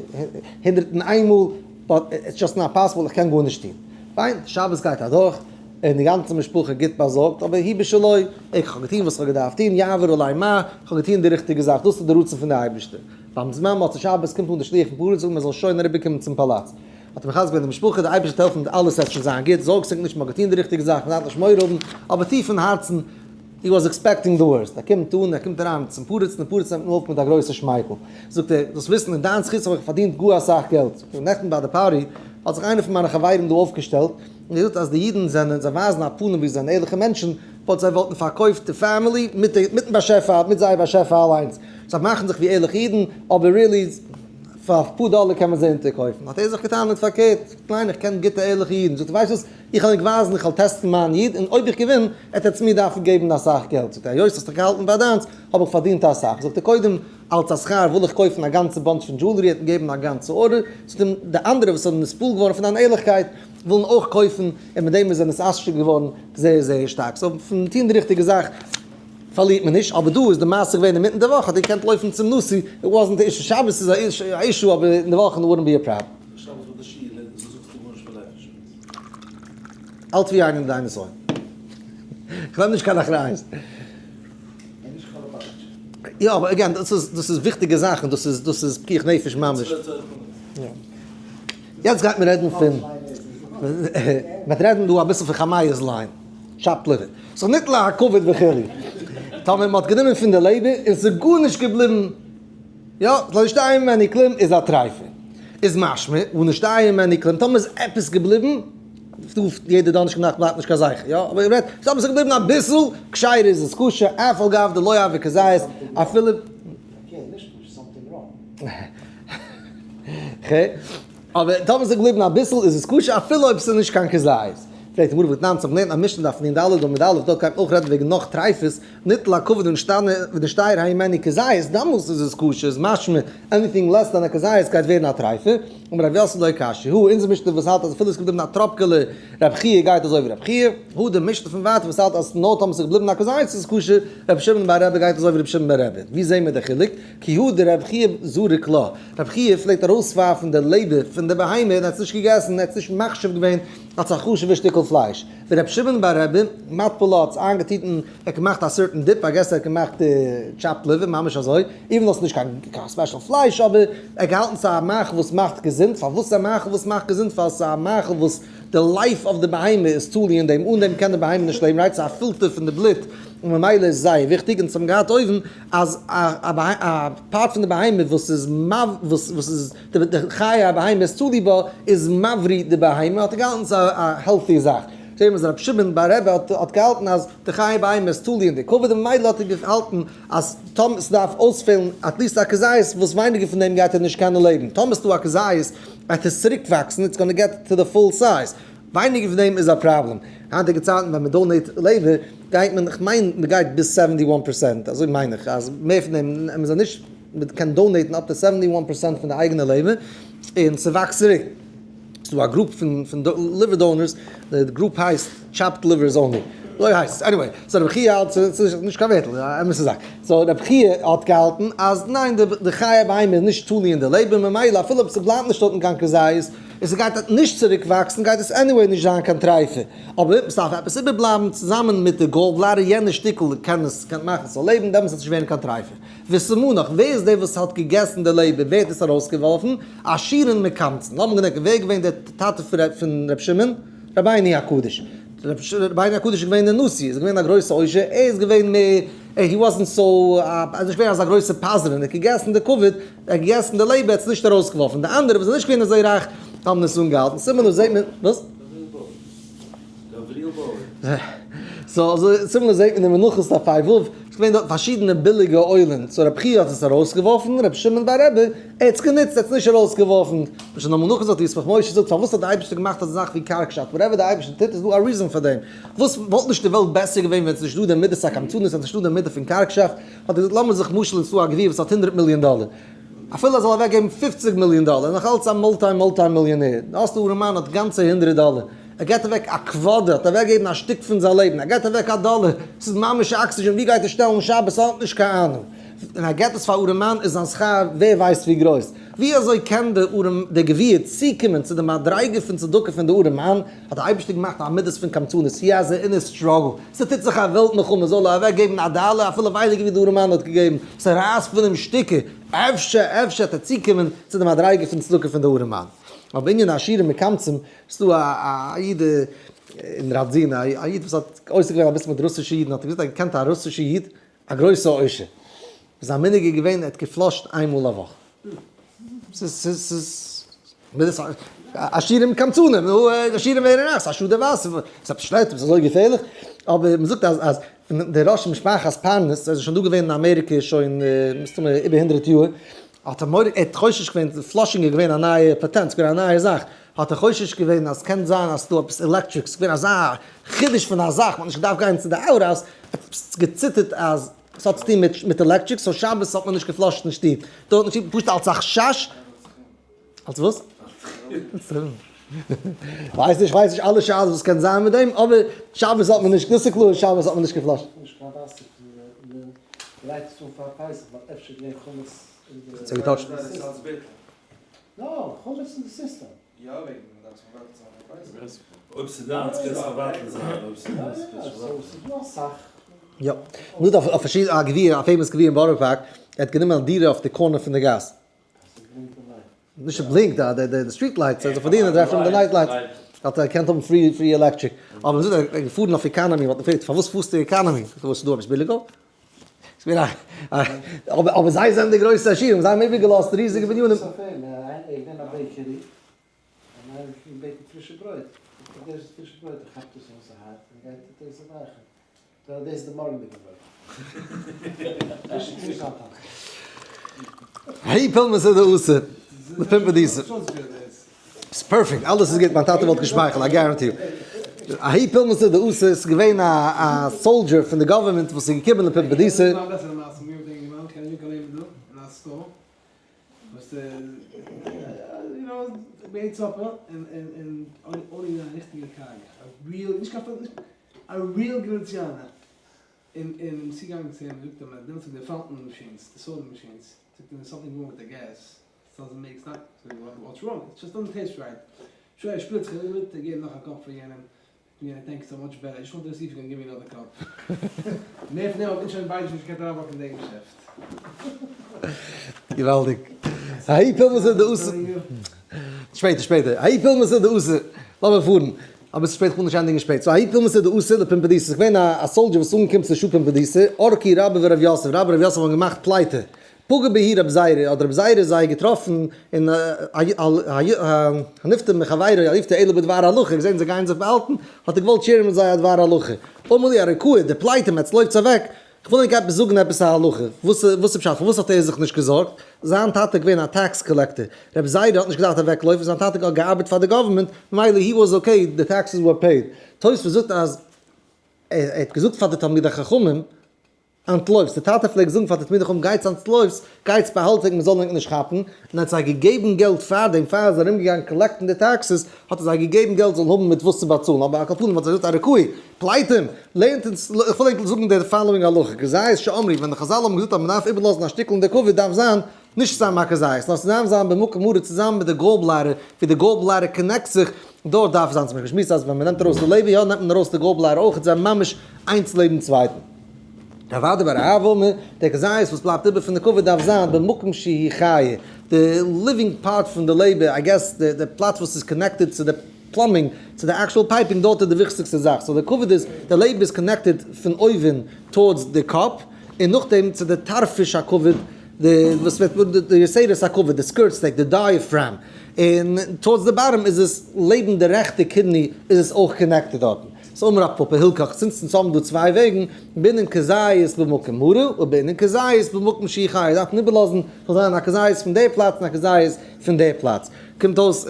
הונדרעט און איין מאל, but it's just not possible, איך קען גארנישט טון. פיין, שבת גייט אדורך, און די גאנצע משפחה גוט באזארגט, אבער הוא בשלו, איך האב געטון וואס איך האב געדארפט טון, יעבור עלי מה, איך האב געטון די ריכטיגע זאך, דאס איז די רצון פון די אייבערשטער. ביים זמן מוצאי שבת קומט אן די שליח פון פריץ זאגן מען זאל שוין אריבערקומען צום פאלאץ. האט ער מחזק געווען די משפחה, די אייבערשטער וועט העלפן אלעס וועט שוין זיין גוט, זארגטס ענק נישט, מען האט געטון די ריכטיגע זאך, מען דארף נישט מורא האבן, אבער טיף אין הארצן, he was expecting the worst. ער קומט אן, ער קומט אריין צום פריץ, און דער פריץ נעמט אים אויף מיט א גרויסע שמייכל. זאגט ער, זאלסט וויסן, אין דיין זכות האב איך פארדינט גאר אסאך געלט. זאגט ער, נעכטן ביי די party האט זיך איינער פון מיינע חברים דא אויפגעשטעלט, און געזאגט אז די אידן זענען, זיי ווייזן א פנים ווי זיי זענען ערליכע מענטשן, but זיי וואלטן פארקויפט די family מיט די, מיטן באשעפער, מיט זייער באשעפער אליינס. זיי מאכן זיך ווי ערליכע אידן, אבער really, פאר אפאר דאלער קען מען זיי אונטערקויפן. האט ער זיך געטענה'ט פארקערט, ניין איך קען גוטע ערליכע אידן. זאגט ער, ווייסט וואס, איך וועל ענק ווייזן, איך וועל טעסטן מיין איד, און אויב איך געווין, וועט עטץ מיר דארפן געבן אסאך געלט. זאגט ער, היות האסט דיך געהאלטן ביי דיינס, האב איך פארדינט אסאך. זאגט ער, קודם, אלץ א שכר וויל איך קויפן א גאנצע bunch פון jewelry, האט מיר געגעבן א גאנצע order. זאגט אים, די אנדערע וואס האבן נתפעל געווארן פון דיין ערליכקייט, ווילן אויך קויפן, און מיט דעם איז ער נתעשר געווארן זייער זייער שטארק. so פון טון די ריכטיגע זאך פארלירט מען נישט, אבער דא איז די מעשה געווען אינמיטן די וואך האט ער געקענט לויפן צום נשיא, it wasn't א issue, שבת איז א issue אבער אין די וואכן wouldn't be a problem. שבת וואלט די שיעור לערנט דאס זאגסטו גארנישט פאר לייף אינשורענס. אלץ ווי איינעם דיינע זוהן. כ'נעם נישט קיין אחריות. יא אבער again דאס איז דאס איז וויכטיגע זאכן דאס איז דאס איז פיקוח נפש ממש. יעצט גייט מען רעדן פון מ'וועט רעדן דא אביסל פון חמיי'ס line, chopped liver. ס'איז ניטלה הכבד וכו'. טאמער מ'האט גענומען פון די לעבער און ס'איז גארנישט געבליבן, יא, לא נשתייר ממנו כלום איז א טרייפה. איז משמע, ונשתייר ממנו כלום, טאמער איז עפעס געבליבן, דא יעדע דאנערשטאג נאכט בלייבט נישט קיין זכר, יא, אבער איך רעד, ס'איז עפעס געבליבן אביסל, כשרה איז עס כשר, אף על גב דלא הוי כזית, אפילו. אבער טאמער ס'איז געבליבן אביסל איז עס כשר אפילו אויב ס'איז נישט קיין כזית. פרעגט די גמרא והתנן צו האבן געלערנט א משנה דף נ ד עמוד א', דארט גייט מען אויך רעדן וועגן נאך טריפות, ניטל הכבד ונשתייר הימנו כזית, דאמאלס איז עס כשר, איז משמע anything less than א כזית גייט ווערן א טריפה, אמר רב יוסף לא קשיא הא, אונזער משנה וואס האלט אז אפילו עס איז געבליבן א טראפקעלע רב חייא גייט אזוי ווי רב חייא, הא די משנה פון ווייטער וואס האלט אז נאר טאמער עס איז געבליבן א כזית איז עס כשר, רבי שמעון בר רבי גייט אזוי ווי רבי שמעון בר רבי, ווי זעהן מיר די חילוק? כי הא דרב חייא זריק לה, רב חייא פלעגט ארויסווארפן די לעבער פון די בהמה און ער האט עס נישט געגעסן, ער האט עס נישט מחשיב געווען אלס א חשוב'ע שטיקל פלייש. ורבי שמעון בר רבי מטביל לה האט עס איינגעטוהט און ער האט געמאכט א certain dip, I guess ער האט געמאכט די chopped liver ממש אזוי, even though ס'איז נישט קיין special פלייש אבער ער האט געהאלטן ס'איז א מאכל וואס מאכט געזונט, פארוואס ס'איז א מאכל וואס מאכט געזונט? ווייל ס'איז א מאכל וואס די life of די בהמה איז תלוי אין דעם, אן דעם קען די בהמה נישט לעבן, right? ס'איז א פילטער פון די בלוט און ממילא איז זייער וויכטיג, אונז האבן געהאט אויבן אז א part פון די בהמה וואס איז וואס איז די חיי הבהמה איז תלוי בה איז מבריא די בהמה האט ער געהאלטן ס'איז א healthy זאך. זעהן מיר אז רבי שמעון בר רבי האט געהאלטן אז די חיי בהמה איז תלוי אין די כבד און ממילא האט ער געהאלטן אז טאמער ס'דארף אויספעלן at least א כזית וואס ווייניגער פון דעם גייט ער נישט קענען לעבן. טאמער ס'דא א כזית וועט עס צוריק וואקסן it's gonna get to the full size. ווייניגער פון דעם איז א פראבלעם. היינטיגע צייטן ווען מען donate לעבער גייט מען, כ'מיין מען גייט ביז 71%, אזוי מיין איך, אז מער פון דעם מען זאל נישט, מען קען donate ן up to 71% פון די אייגענע לעבער און ס'וואקסט צוריק. ס'דא א group פון liver donors, די group הייסט Chopped Livers Only, אזוי הייסט עס, anyway, so רבי חייא האלט, ס'איז נישט קיין ווערטל, א אמת'ע זאך, so רבי חייא האט געהאלטן אז ניין די חיה בהמה איז נישט תלוי אין די לעבער ממילא אפילו אויב ס'בלייבט נישט דארטן קיין כזית, און ס'גייט נישט צוריק וואקסן גייט עס anyway נישט זיין קיין טרייפה, אבער ס'דארף עפעס איבערבלייבן צוזאמען מיט די gall bladder יענע שטיקל קען עס קען מאכן ס'זאל לעבן דעמאלטס וועט עס נישט ווערן קיין טרייפה. וסימנך, ווער איז דער וואס האט געגעסן די לעבער ווער האט עס ארויסגעווארפן? עשירים מקמצין. לאמיר געדענקען ווער איז געווען דער טאטע פון ר' שמעון? רבינו הקדוש. רבינו הקדוש איז געווען דער נשיא, איז געווען א גרויסע עושר, ער איז געווען מער, he wasn't so, ער איז נישט געווען אזא גרויסע פזרן, ער האט געגעסן די כבוד, ער האט געגעסן די לעבער, ער האט עס נישט ארויסגעווארפן, די אנדערע וואס זענען נישט געווען אזוי רייך האבן עס אנגעהאלטן, סימן דא זעט מען, וואס? גבריאל בויער. so אזוי סימן זעט מען אין מנחות דף פ ו, ס'איז געווען דארט פארשידענע ביליגע אוילן, so רבי חייא האט עס ארויסגעווארפן, רבי שמעון בר רבי, ער האט עס גענוצט, ער האט עס נישט ארויסגעווארפן. למשל אין מנחות זאגט ישמח משה זאגט פארוואס האט די אייבערשטער געמאכט אזא זאך ווי קארגשאפט, whatever די אייבערשטער טוט איז דא א reason פאר דעם, וואס וואלט נישט די וועלט בעסער געווען ווען עס איז נישט דא די מידת הקמצנות, ווען עס איז נישט דא די מידה פון קארגשאפט, האט ער געזאגט לאמיר זיך משל'ן צו א גביר וואס האט 100 מיליאן דאלער, אפילו ער זאל אוועק געבן 50 מיליאן דאלער, נאך אלץ א multi multi מיליאנער, די האסט ארעמאן האט גאנצע הונדרעט דאלער, ער געבט אוועק א quarter, האט אוועק געגעבן א שטיק פון זיין לעבן, ער געבט אוועק א דאלער, ס'איז ממש oxygen, ווי גייט ער שטעלן שבת, ער האט נישט קיין אהנונג, און ער געבט עס פאר ארעמאן איז זיין שכר ווער ווייסט ווי גרויס, ווי אזוי קען די ארעם דער גביר צוקומען צו די מדריגה פון צדקה פון די ארעמאן, האט דער אייבערשטער געמאכט א מידות פון קמצנות, he has a inner struggle, ס'טוט זיך א וועלט מלחמה, זאל ער אוועק געבן א דאלער אפילו ווייניגער ווי די ארעמאן האט געגעבן, ס'רייסט פון אים שטיקער, אפשר אפשר וועט ער צוקומען צו די מדריגה פון צדקה פון די ארעמאן. אבער בענין עשירים מקמצים, ס'דא א איד אין ראדזין, א איד וואס האט עוסק געווען אביסל מיט רוסישע אידן, האט ער געזאגט אז ער געקענט א רוסישע איד, א גרויסע עושר, זיין מנהג איז געווען ער האט גע flush ט איין מאל א וואך. ס'איז ס'איז עשירים קמצנים, נו עשירים ווערן רייך, ס'איז א שאד די וואסער, ס'איז עפעס שלעכט, ס'איז אזוי געפערליך, אבער מ'זאגט אז אז דער ראש משפחת פרנס, ער איז שוין דא געווען אין אמעריקע שוין מסתמא איבער הונדרעט יאר, האט ער מורא, ער האט חושש געווען, flushing איז געווען א נייע פאטענט, ס'איז געווען א נייע זאך, האט ער חושש געווען אז ס'קען זיין אז ס'דא עפעס electric, ס'איז געווען אזא חידוש פון א זאך, מ'האט נישט געדארפט גיין צו די outhouse, ער האט געציטערט אז ס'האט צוטון מיט מיט electric, so שבת האט מען נישט גע flush ט אין שטוב, דארט אין שטוב פשוט אלס א חשש, אלס וואס? כ'ווייס נישט, כ'ווייס נישט אלע שאלות וואס קען זיין מיט דעם, אבער שבת האט מען נישט, דאס איז קלאר, שבת האט מען נישט גע flush ט. נישט קיין וואסער פון די גרייט עס אן פאר פסח ווייל אפשר געווען חמץ אין די. ס'האט געטאטשט. נא, חמץ אין די סיסטעם. יא וועגן מ'דארף עס מבטל זיין פאר פסח. אויב ס'דיינס קענסטו מבטל זיין, אויב ס'דיינס קענסטו יא יא, ס'איז דא אסאך. יא. נו דא א גביר, א famous גביר אין בארא פארק, ער האט גענומען א דירה אויף די corner פון די גאס. נישט ס'בלינקט, די street lights, ער זאל פארדינען דרייווט ארום די night lights, האט ער געקענט האבן free free electric, אבער מ'זאגט ער איז געפארן אויף economy, מ'האט אים געפרעגט פארוואס פארסטו economy, זאגט ער וואס איז דא עפעס ביליגער? אבער זיי זענען די גרויסע עשירים, זיי האבן איבערגעלאזט ריזיגע בנינים. היי פילמעס איז די אסור, די פימפ איז די איסור. ס'איז perfect, אלעס איז גוט, מיין טאטע וואלט געשמייכלט, I guarantee you. ההוא פולמוסא דאתא איז געווען א soldier פון די government וואס איז געקומען לפומבדיתא. און און צוגאנגען צו אים זאגט אים אז דעמאלטס איז די fountain machines די soda machines זאגט אים something wrong מיט די gas doesn't make sense what's wrong it just doesn't taste right שוין ער שפילט זיך ארום מיט געבן נאך א cup פאר יענעם זאגט אים יענער thank you so much better just want to see if you can give me another cup מער פון דעם האט אונז שוין ביידע נישט געקענט אריינוואקן אין די געשעפט. געוואלדיג. ההוא פולמוסא דאתא. שפעטער שפעטער. ההוא פולמוסא דאתא. לאמיר פארן. אבער ס'איז שפעט כ'וויל נישט ענדיגן שפעט. so ההוא פולמוסא דאתא לפומבדיתא. ס'איז געווען א soldier וואס איז אנגעקומען צו שו פומבדיתא. אורקי רבה ורב יוסף. רבה און רב יוסף האבן געמאכט פליטה. פגע בהו רב זירא. האט רב זירא זיי געטראפן און הנפטר מחבירו אל יפטר אלא בדבר הלכה. געזען זיי גייען זיך באהאלטן. האט ער געוואלט share ן מיט זיי א דבר הלכה. אמר להו ארקוה, די פליטים, עטס לויפטס אוועק. כ'וויל ענק עפעס זאגן עפעס א הלכה, וואס וואס איז פשט פארוואס האט ער זיך נישט געזארגט? זיין טאטע איז געווען א tax collector, רבי זיידא האט נישט געדארפט אוועק לויפן, זיין טאטע האט געארבעט פאר די government, ממילא he was okay, די taxes were paid. תוספות זאגט אז ער האט געזאגט פאר די תלמידי חכמים, אנטלויפטס, די טאטע פלעגט זאגן פאר די תלמידי חכמים גייטס אנטלויפטס, גייטס באהאלטס ענק מען זאל ענק נישט כאפן, און ער האט זיי געגעבן געלט פאר דעם, פאר ער איז ארום געגאנגען collect ן די taxes, האט ער זיי געגעבן געלט זאלן האבן מיט וואס צו באצאלן, אבער על כל פנים האט זיי געזאגט א רקאי, פליטים, לערנט אונז, איך וויל ענק זאגן די following הלכה, כזית שאמרו, ווען די חזל האבן געזאגט אז מען דארף איבערלאזן א שטיקל אין די כבד דארף זיין, נישט סתם א כזית, נאר ס'דארף זיין במקום מרה צוזאמען מיט די gallbladder, ווי די gallbladder connect זיך, דארט דארף זיין, צום משפיל אז ווען מען נעמט ארויס די לעבער, יא נעמט מען ארויס די gallbladder אויך, זיי זענען ממש איינס לעבן צווייטן. רב אדא בר אהבה אמר, דער כזית וואס בלייבט איבער פון די כבד דארף זיין במקום שהיא חיה, די living part פון די לעבער, I guess די פלאץ וואס איז connected צו די plumbing, צו די actual piping, דארט איז די וויכטיגסטע זאך, so די כבד איז, די לעבער איז connected פון אויבן towards די קאפ, און נאכדעם צו די תרפיש הכבד, די וואס ווערט די יותרת הכבד, די skirt steak, די diaphragm, און towards די bottom איז עס לעבן די רעכטע kidney איז עס אויך connected דארטן. so אמר רב פפא הילכך, since אונז האבן דא צוויי וועגן, בעינן כזית במקום מרה, ובעינן כזית במקום שהיא חיה, דארף מען איבערלאזן זאל זיין א כזית פון די פלאץ און א כזית פון די פלאץ. קומט אויס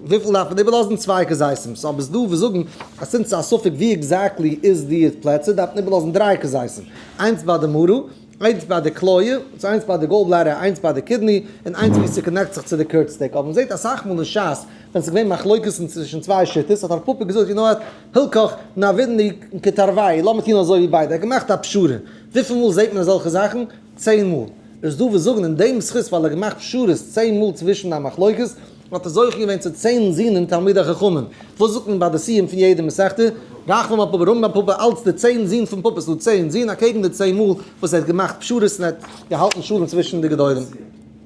וויפיל דארף מען איבערלאזן? צוויי כזיתים. so אבער ס'דא וואס זאגן אז since ס'איז א ספק ווי exactly איז די פלעצער דארף מען איבערלאזן דריי כזיתים, איינס ביי די מרה, איינס ביי די כליה, so איינס ביי די gallbladder, איינס ביי די kidney, און איינס ווי ס' connect זיך צו די skirt steak. אבער מ'זעט אסאך מאל אין שס ווען ס'איז געווען מחלוקת'ן צווישן צוויי שיטות האט הרב פאפא געזאגט you know what, הילכך נעבידנא כתרווייהו, לאמיר טון אזוי ווי ביידע, ער האט געמאכט א פשרה. וויפיל מאל זעט מען אזעלכע זאכן? 10 מאל. איז דא וואס זאגן אין דעם זכות ווייל ער האט געמאכט פשרות 10 מאל צווישן א מחלוקת, האט ער זוכה געווען צו 10 זינען תלמידי חכמים. וואס זאגט מען ביי די סיום פון יעדע מסכתא? רחמי בר פפא רמי בר פפא אלץ די 10 זין פון פפא, ס'דא 10 זין אקעגן די 10 מאל וואס ער האט געמאכט פשרות און ער האט געהאלטן שלום צווישן די גדולים.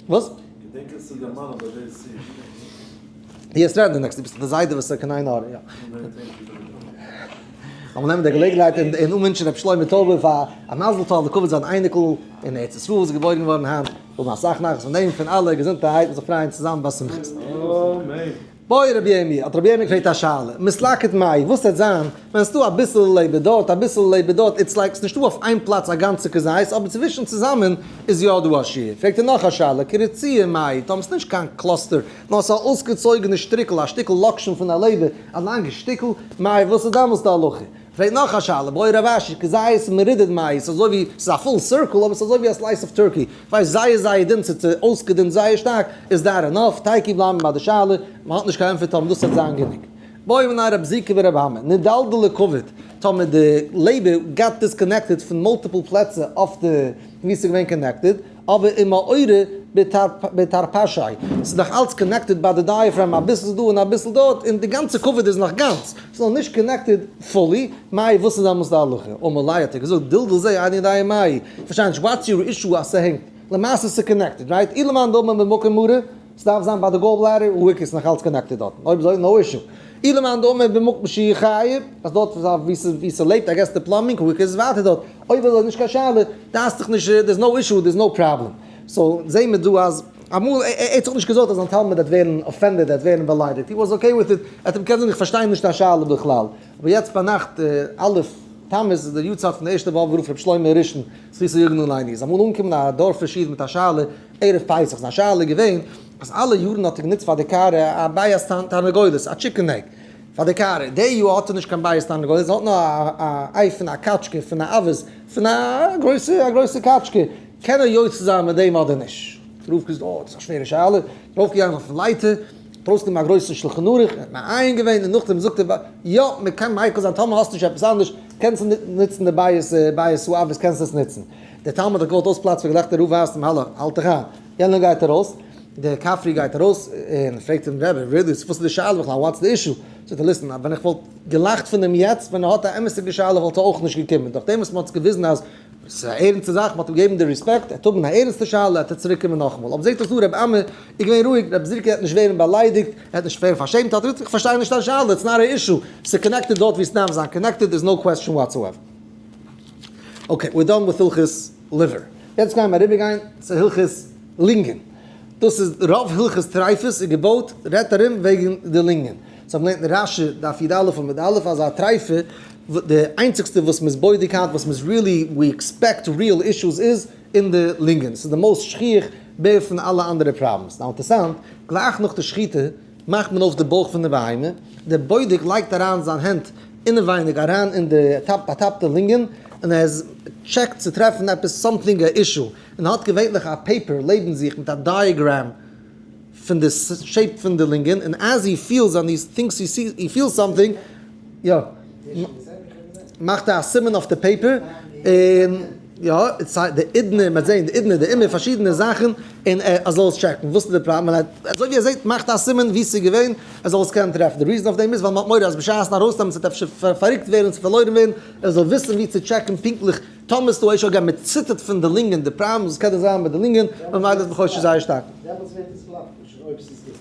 וואס? געדענק עס צו דערמאנען ביי די סיום. יעצט רעדן די נעקסטע ביסט די זיידע וואס קיין עין הרע יא. לאמיר נעמען די געלעגנהייט און אנווינטשן רבי שלמה טויבער פאר א מזל טוב לכבוד זיין אייניקל אין ארץ ישראל וואס איז געבוירן געווארן היינט, זאל האבן אסאך נחת פון דעם און פון אלע, געזונטערהייט און זיך פרייען צוזאמען בשמחות. אמן. בעי רבי ירמי', האט רבי ירמי' געפרעגט א שאלה, מתלקט מאי, וואס וועט זיין ווען ס'דא אביסל לעבער דארט אביסל לעבער דארט, it's like ס'נישטא אויף איין פלאץ א גאנצע כזית, אבער צווישן צוזאמען איז יא דא א שיעור. פרעגט ער נאך א שאלה, כרצועה מאי, טאמער ס'נישט קיין cluster, נאר ס'איז א אויסגעצויגענע שטריקל, א שטיקל לאקשן פון א לעבער, א לאנגע שטיקל, מאי, וואס איז דאמאלס די הלכה? פרעגט נאך א שאלה, בעי רב אשי, כזית מרודד מאי, ס'איז אזוי ווי, ס'איז א full circle, אבער ס'איז אזוי ווי א slice of turkey, כ'ווייס זייער זייער דין, ס'איז אויסגעדינט זייער שטארק, איז that enough? תיקו בלייבן ביי די שאלה, מ'האט נישט קיין ענטפער טאמער דאס וועט זיין גענוג. בעא מיניה רב זריקא ורב אמי, נדלדלה כבד, טאמער די לעבער got disconnected פון multiple פלעצער אויף די ווי ס'איז געווען connected, אבער ומעורה בתרפשי, ס'איז נאך אלץ connected ביי די diaphragm אביסל דא און אביסל דארט, און די גאנצע כבד איז נאך גאנץ, ס'איז נאך נישט connected fully, מאי וואס איז דעמאלס די הלכה? אמר ליה האט ער געזאגט דלדול זה איני יודע מאי, כ'פארשטיי נישט what's your issue אז ס'הענגט, למעשה ס'איז connected right? אי למאן דאמר במקום מרה, ס'דארף זיין ביי די gallbladder, וואו איז נאך אלץ connected דארטן, אויב אזוי no issue. אי למאן דאמר במקום שהיא חיה, אז דארט איז א ווי ס'לעבט I guess די plumbing, וואו איז ווייטער דארט, אויב אזוי איז נישט קיין שאלה, דארפסט דיך נישט, there's no issue, there's no problem. so זעהן מיר דא אז אמאל, ער האט זיך נישט געזארגט אז זיין תלמיד וועט ווערן offended, ער וועט ווערן באליידיגט, he was okay with it, ער האט אים געקענט זאגן איך פארשטיי נישט דיין שאלה בכלל. אבער יעצט ביינאכט א' תמוז איז דער יארצייט פון די ערשטע באבובער רב רבי שלמה הראשון זכותו יגן עלינו, איז אמאל אנגעקומען א דארפיש איד מיט א שאלה ערב פסח, זיין שאלה איז געווען אז אלע יארן האט ער גענוצט פאר די קערה א ביצת תרנגולת, א chicken egg, פאר די קערה, די יאר האט ער נישט קיין ביצת תרנגולת, ער האט נאר א איי פון א קאטשקע, פון א אווז, פון א גרויסע א גרויסע קאטשקע, קען ער יוצא זיין מיט דעם אדער נישט? דער רב געזאגט, אה, דאס איז א שווערע שאלה, דער רב געגאנגען אויפן לייטער, האט ארויסגענומען א גרויסן שלחן ערוך, ער האט מעיין געווען, און נאכדעם זאגט ער, יא, מען קען מיקל זיין, טאמער האסט נישט עפעס אנדערש, קענסטו נוצן די ביצת האווז, קענסט עס נוצן. דער תלמיד האט געוואלט אויספלאצן פון געלעכטער, רב ווייזט אים, האלא, האלט דיך איין, יענער גייט ארויס, דער כפרי גייט ארויס און פרעגט אים, רבי, really, וואס איז די שאלה בכלל, what's the issue? זאגט ער, listen, ווען איך וואלט געלאכט פון אים יעצט, ווען ער האט א אמת'דיגע שאלה וואלט ער אויך נישט געקומען, דורך דעם וואס מען האט געוויזן אז ס'איז א ערנסטע זאך, מען האט אים געגעבן די respect, ער וועט האבן א ערנסטע שאלה, וועט ער צוריק קומען נאכאמאל. אבער זעט אויס דא רבי אמי איז געווען רואיג, רבי זריקא וועט נישט ווערן באליידיגט, ער וועט נישט ווערן פארשעמט, האט ער געזאגט, איך פארשטיי נישט דיין שאלה, it's not a issue, ס'איז connected דארט וואו ס'דארף זיין connected, there's no question whatsoever. okay, we're done with הלכות liver. יעצט גייען מיר אריבערגיין צו הלכות לונגען. דאס איז רוב הלכות טריפות איז געבויט, רעדט ארום וועגן די לונגען. so האבן געלערנט אין רשי דף י"א עמוד א' אז א טריפה די איינציגסטע וואס מ'איז בודק היינט וואס מ'איז really we expect real issues איז אין די לינגען, ס'איז די most שכיח מער פון אלע אנדערע problems. Now אינטערסאנט, גלייך נאך די שחיטה מאכט מען אויף די בויך פון די בהמה, דער בודק לייגט אריין זיין הענט אינעווייניג אריין אין די באטאפטע לינגען און ער check ט צו טרעפן עפעס something א issue, און האט געווענליך א paper לעבן זיך מיט א diagram פון די shape פון די לינגען, און as he feels and he thinks he sees he feels something, יא, מאכט ער א סימן אויף די paper, און יא, די אידנע, מ'וועט זען די אידנע, די אימער, פארשידענע זאכן, און ער זאל עס check ן, וואס איז די פראבלעם, און אזוי ווי ער זעט מאכט א סימן ווי ס'איז געווען, ער זאל עס קענען טרעפן, די reason אויף דעם איז ווייל מ'האט מורא אז בשעת'ן ארויסנעמען ס'וועט אפשר פאררוקט ווערן, ס'וועט פארלוירן ווערן, ער זאל וויסן ווי צו check ן פונקטליך, טאמער איז דא א issue אגב מ'ציטערט פון די לינגען, די פראבלעם וואס קען זיין מיט די לינגען, ממילא איז מען חושש זייער שטארק. דעמאלטס ווערט עס גלאט כשר אויב ס'איז גוט.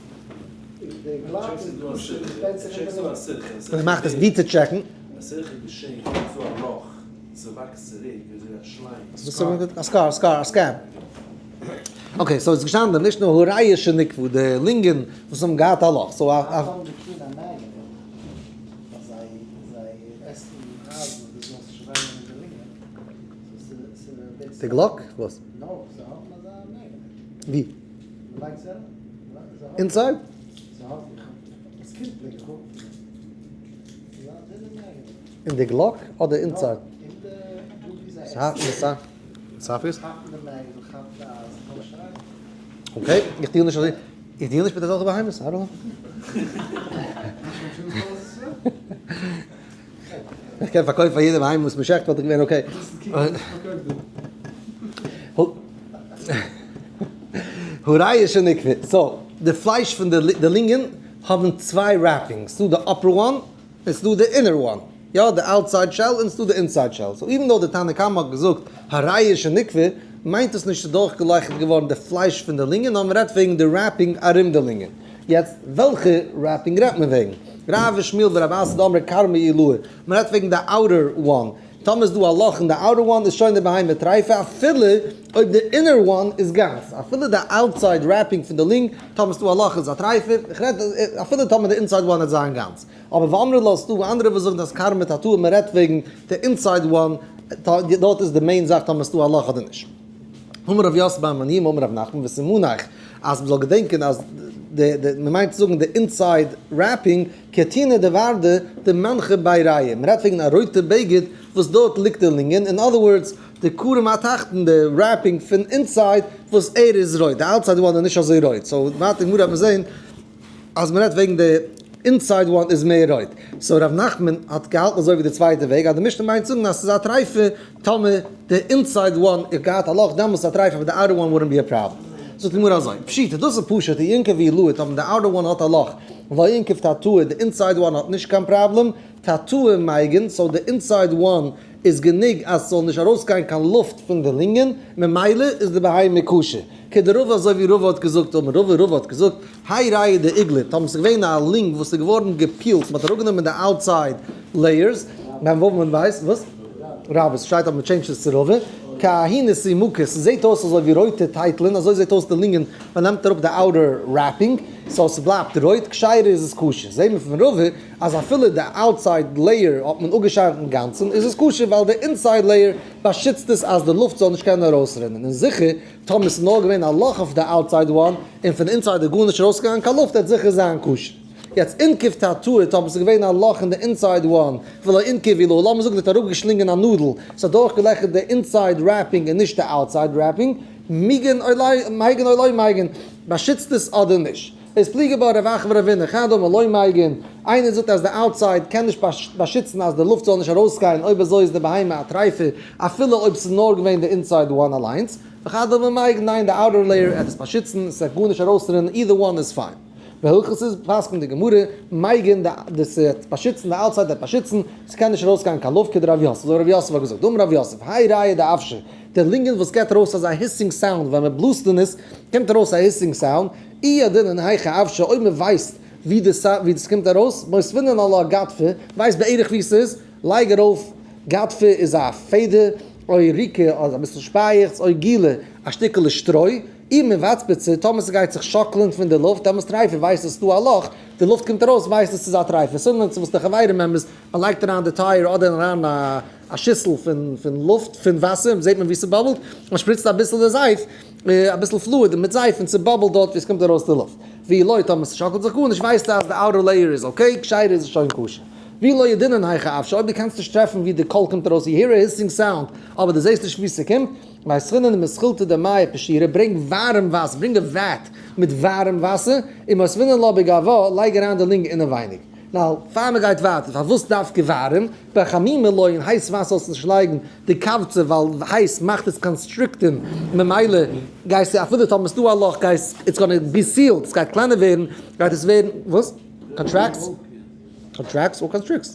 די גלאט איז כשר ווענדט זיך אין די לינגען. און ער מאכט עס ווי צו check ן. א scar, א scar, א scab. Okay, so איז געשטאנען נישט נאר הראיה שניקבו, די לינגען וואס האבן געהאט א לאך, so א. די גלאק? וואס? ווי? Inside? אין די גלאק אדער inside? Okay, איך deal נישט אזוי, איך deal נישט מיט אזעלכע בהמות, I don't know. איך קען פארקויפן פאר יעדעם בהמה וואס מ'שעכט וואלט איך געווען okay. הראיה שניקבה, so די פלייש פון די לינגען האבן צוויי wrappings, ס'דא די upper one און ס'דא די inner one, יא די outside shell און ס'דא די inside shell, so even though די תנא קמא האט געזאגט הראיה שניקבה מיינט עס נישט ס'איז דורכגעלייכערט געווארן די פלייש פון די לינגען נאר מ'רעדט וועגן די wrapping ארום די לינגען. יעצט וועלכע wrapping רעדט מען וועגן? רב ושמואל ורב אסי דאמרי כרמא עילאה, מ'רעדט וועגן די outer one, טאמער איז דא א לאך אין די outer one איז שוין די בהמה טרייפה אפילו אויב די inner one איז גאנץ, אפילו די outside wrapping פון די lung, טאמער איז דא א לאך איז א טרייפה, איך רעד אפילו טאמער די inside one וועט זיין גאנץ. אבער ואמרי לה ס'דא אנדערע וואס זאגן אז כרמא תתאה מ'רעדט וועגן די inside one, דארט איז די main זאך טאמער איז דא א לאך אדער נישט. אמר רב יוסף בר מניומי אמר רב נחמן וסימנך אז מ'זאל געדענקען אז די די מ'מיינט צו זאגן די inside wrapping כתינא דוורדא דמנחה ביה ריעא מ'רעדט וועגן א רויטע בגד וואס דארט ליגט די לינגען אין other words די קרום התחתון די wrapping פון inside וואס ער איז רויט די outside one איז נישט אזוי רויט so ווייטער גמרא וועט מען זעהן אז מ'רעדט וועגן די inside one איז מער רויט. So ר' נחמן האט געהאלטן אזוי ווי די צווייטע וועג אז די משנה מיינט זאגן אז ס'איז א טרייפה טאמער די inside one האט געהאט א לאך דעמאלטס איז א טרייפה אבער די outer one wouldn't be a problem. זאגט די גמרא אזוי, פשיטא דאס איז פשוט אי אינקוב עילאה טאמער די outer one האט א לאך ולא אינקוב תתאה די inside one האט נישט קיין פראבלעם תתאה מייגן so די inside one איז גענוג אז ס'זאל נישט ארויסגיין קיין לופט פון די לינגען, ממילא איז די בהמה כשר. כדרבא אזוי ווי רבא האט געזאגט, אמר רבא, רבא האט געזאגט, האי ריעא דאיגלית, טאמער ס'איז געווען א lung וואס איז געווארן גע peel ט, מ'האט אראפגענומען די outside layers, ווען וואו מען ווייסט, וואס? רבא, ס'שטייט אז מ'טשעינדזשט עס צו רבא, כההיא סימוקא, ס'זעט אויס אזוי ווי רויטע טייטלען, אזוי זעט אויס די לינגען, מ'נעמט אראפ די outer wrapping, so ס'בלייבט רויט, כשרה איז עס כשר. זעהן מיר פון רבא אז אפילו די outside layer האט מען אפגעשיילט אינגאנצן איז עס כשר ווייל די inside layer באשיצט עס אז די לופט זאל נישט קענען ארויסרינען און זיכער טאמער ס'איז נאר געווען א לאך אויף די outside one און פון inside איז גארנישט ארויסגעגאנגען קיין לופט וועט זיכער זיין כשר. יעצט אינקוב תתאה טאמער ס'איז געווען א לאך אין די inside one ולא אינקוב עילאה לאמיר זאגן ס'האט אראפגעשלינגען א נאדל ס'האט דורכגעלעכערט די inside wrapping און נישט די outside wrapping מייגן או לא מייגן באשיצט עס אדער נישט. איז פליגי בה רב אחא ורבינא חד אמר לא מייגן, איינער זאגט אז די outside קען נישט באשיצן אז די לופט זאל נישט ארויסגיין אויב אזוי איז די בהמה א טרייפה אפילו אויב ס'איז נאר געווען די inside one אליינס, וחד אמר מייגן ניין די outer layer עט עס באשיצן עס וועט גארנישט ארויסרינען either one איז fine. והלכתא איז פסק'נט די גמרא מייגן די ס'וועט באשיצן די outside וועט באשיצן ס'קען נישט ארויסגיין קיין לופט כדרב יוסף אזוי רב יוסף האט געזאגט דאמר רב יוסף האי ריעא דאוושא די לינגען וואס געבט ארויס אזא hissing sound ווען מ'בלאזט אין עס קומט ארויס א hissing sound אי ידעינן היכא אוושא אויב מען ווייסט ווי די ווי דאס קומט ארויס, מותבינן עלה גדפא, ווייסט בערך ווי ס'איז, לייג ארויף, גדפא איז א פעדער, או ריקא אדער אביסל שפייעכץ, או גילא א שטיקעלע שטרוי, אי מבצבצא, טאמער ס'גייט זיך שאקלען פון די לופט, דעמאלס טרייפה ווייסט אז ס'דא א לאך, די לופט קומט ארויס ווייסט עס ס'איז א טרייפע, similar צו וואס די חברים אמת, מען לייגט אריין די tire אדער אריין א שיסל פון פון לופט פון וואסער זעט מען ווי ס' bubble ט, מען שפריצט אביסל די זייף, אביסל fluid מיט זייף און ס' bubble ט דארט ווי עס קומט ארויס די לופט. ואי לא טאמער ס'שאקלט זיך גארנישט ווייסטו אז די outer layer איז okay, כשרה איז עס שוין כשר. ואי לא ידעינן היכא אוושא, אויב דו קענסט נישט טרעפן ווי די קול קומט ארויס you hear a hissing sound אבער דו זעסט נישט ווי ס'קומט, מייתבינן מתחילתא דמיא פשירא, ברענג ווארעם וואסער, ברענג א vat מיט ווארעם וואסער, און מותבינן לה בגווה, לייג אריין די לונג אינעווייניג. now, פאר מען גייט ווייטער, פארוואס דווקא ווארעם? בחמימא לא, אין הייס וואסער זאלסטו נישט לייגן די קבצה ווייל הייס מאכט עס constrict ן, ממילא גייסטו אפילו טאמער ס'דא א לאך גייסט it's gonna be sealed, ס'גייט קלענער ווערן, גייט עס ווערן, וואס? Contracts? Contracts or constricts?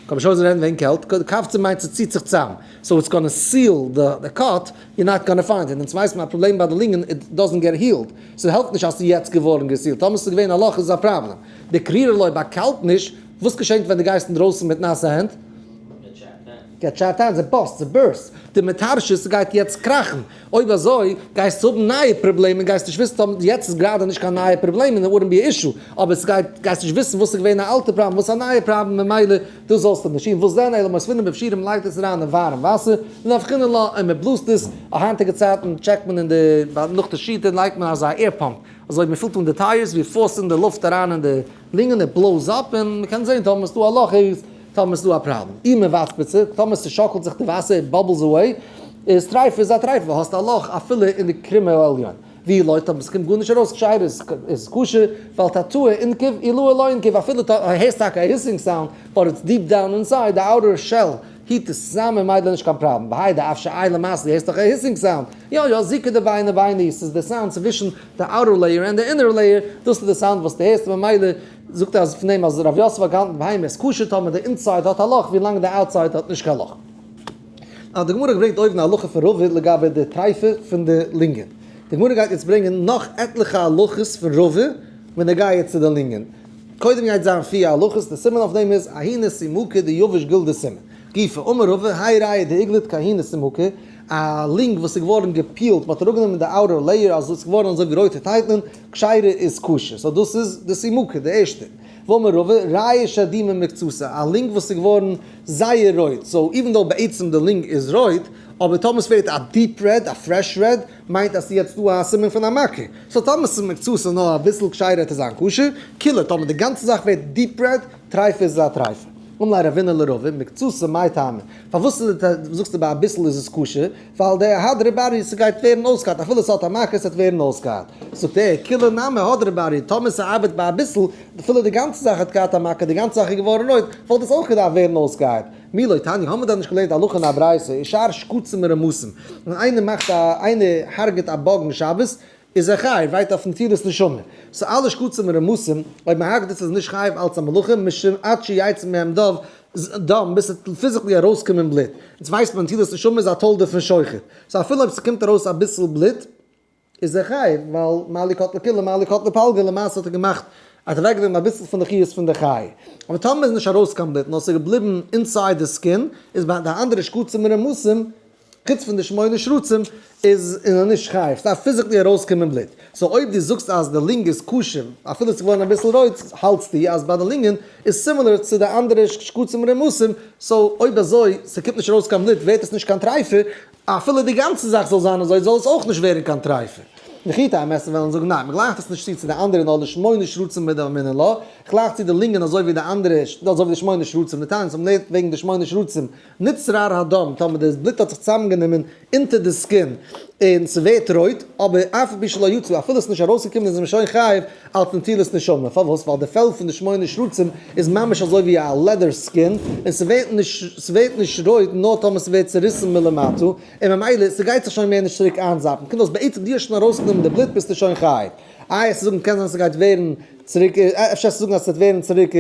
קען מען שוין רעדן וועגן קעלט, קבצה מיינט ס'ציט זיך צאם, so it's gonna seal the cut, you're not gonna find it, און אונז ווייסן א פראבלעם ביי די לונגען, it doesn't get healed, ס'העלפט נישט אז ס'איז יעצט געווארן גע seal ט, טאמער ס'איז געווען א לאך איז עס א פראבלעם. דקרירא לא ביי קאלט נישט, וואס געשענט ווען דו גייסט אינדרויסן מיט נאסע הענט? Get chapped hands, ס' bust, ס' burst, די מטרשת ס'גייט יעצט קראכן, אויב אזוי גייסטו האבן נייע פראבלעמען, גייסט נישט וויסן טאמער יעצט איז גראדע נישט קיין נייע פראבלעמען, it wouldn't be issue, אבער ס'גייט גייסט נישט וויסן וואס איז געווען א אלטע פראבלעם וואס א נייע פראבלעם ממילא דאס זאלסטו נישט טון, וואס דען אלא מותבינן בפשירא מ'לייגט עס אריין אין ווארעם וואסער, ונפחינן לה און מ'בלאזט עס, היינטיגע צייטן check ט מען אין די נאך די שחיטה לייגט מען אזא air pump, אזוי מ'פילט אן די tires ווי force ן די לופט אריין אין די לונגען, it blows up און מ'קען זען טאמער ס'דא א לאך איז טאמער ס'דא א פראבלעם. אי מבצבצא, טאמער ס'שאקלט זיך די וואסער, it bubbles away, איז טרייפה איז א טרייפה, האסט א לאך אפילו אין די קרום העליון. ואי לא טאמער ס'קומט גארנישט ארויס כשרה איז כשר, ווייל תתאה אינקיב עילאה לא אינקיב, אפילו הערסט טאקע א hissing sound, but it's deep down inside, די outer shell היט עס צוזאם און ממילא נישט קיין פראבלעם. בהאי דאוושא איי למעשה דו הערסט דאך א hissing sound. יא יא, זיקא דביני ביני, ס'איז די סאונד צווישן די outer layer און די inner layer, דאס איז די סאונד וואס דו הערסט, ממילא זאגט אז פון דעם אז רב יוסף האט געהאלטן בהמה איז כשר טאמער די inside האט א לאך ווי לאנג די outside האט נישט קיין לאך. האט די גמרא געברענגט אויבן א הלכה פון רבא לגבי די טרייפה פון די לונגען. די גמרא גייט יעצט ברענגען נאך עטליכע הלכות פון רבא בנוגע צו די לונגען. קודם גייט זיין פיר הלכות, די סימן אויף דעם איז אהינה סימוקא דיבש גלדא סימן. גופא אמר רבא, האי רייא דאיגלית כהאי סימוקא, א לונג וואס איז געווארן גע peel ט, מ'האט אראפגענומען די outer layer אז עס איז געווארן אזוי ווי רויטע טייטלען, כשרה איז כשר. So דאס איז די סימוקא, די ערשטע. ואמר רבא, רייא שאדימה מקצתא, א לונג וואס איז געווארן זייער רויט, so even though בעצם די לונג איז רויט, אבער טאמער ס'ווערט א deep red, א fresh red, מיינט אז ס'איז יעצט דא א סימן פון א מכה. So טאמער ס'איז מקצתא נאר אביסל כשרה וועט עס זיין כשר, כולה טאמער די גאנצע זאך ווערט deep red, טרייפה איז עס א טרייפה. אמר ליה רבינא לרבא, מקצתא מאי טעמא? פארוואס זאגסטו ביי אביסל איז עס כשר? ווייל די הדרא בריא ס'גייט ווערן אויסגעהיילט אפילו ס'האט א מכה ס'וועט ווערן אויסגעהיילט. זאגט ער, כולה נמי הדרא בריא, טאמער ס'ארבעט ביי אביסל, אפילו די גאנצע זאך האט געהאט א מכה, די גאנצע זאך איז געווארן רויט, וואלט עס אויך געדארפט ווערן אויסגעהיילט. מי לא תניא, האמיר דען נישט געלערנט הלכה אין א ברייתא, ושאר שקצים ורמשים, ווען איינער מאכט א, איינער הרג'עט א bug אין שבת, איז ער חייב, ווייט אויף נטילת נשמה. So אלע שקצים ורמשים, אויב מ'הרג'ט עס איז נישט חייב אלץ א מלאכה, משום עד שיצא מהם דוב, דם, ביז ס'וועט physically ארויסקומען בלוט. אונז ווייסט מען נטילת נשמה איז א תולדה פון שוחט. So אפילו אויב ס'קומט ארויס אביסל בלוט, איז ער חייב, ווייל מה לי קטלה כולה מה לי קטלה פלגא, למעשה האט ער געמאכט, ער האט אוועקגענומען אביסל פון די חיות פון די חי. אבער טאמער איז נישט ארויס קיין בלוט, נאר ס'איז געבליבן inside די skin, איז ביי די אנדערע שקצים און רמשים, חוץ פון די שמונה שרצים, איז ער נישט חייב, ס'דארף physically ארויסקומען בלוט. So אויב דו זאגסט אז די לונג איז כשר, אפילו ס'איז געווארן אביסל רויט, האלטסטו אז ביי די לונגען איז similar צו די אנדערע שקצים רמשים, so אויב אזוי, ס'קומט נישט ארויס קיין בלוט, ווערט עס נישט קיין טרייפה, אפילו די גאנצע זאך זאל זיין אזוי, זאל עס אויך נישט ווערן קיין טרייפה. וכי תימא עסן וועלן זאגן ניין, מ'גלייכט עס נישט צו צו די אנדערע נאר די שמונה שרצים מדאמרינן לה, כ'גלייך צו די לונגען אזוי ווי די אנדערע, אזוי ווי די שמונה שרצים, דתניא, ס'האט מ'לערנט וועגן די שמונה שרצים, נצרר הדם, טאמער די בלוט האט זיך צוזאמגענומען אונטער די skin און ס'ווערט רויט, אבער אף על פי שלא יצא, אפילו ס'איז נישט ארויסגעקומען איז מען שוין חייב אלץ נטילת נשמה, פארוואס? ווייל די פעל פון די שמונה שרצים איז ממש אזוי ווי א leather skin, און ס'ווערט נישט ס'ווערט נישט רויט נאר טאמער ס'ווערט צוריסן מלמטה, און ממילא ס'גייט זיך שוין מער נישט צוריק איינזאפן, קומט אויס בעצם דו האסט שוין ארויסגענומען די בלוט ביסטו שוין חייב. איי עס זאגן קען זיין ס'גייט ווערן. צוריק, אפשר וועסטו זאגן אז ס'וועט ווערן צוריק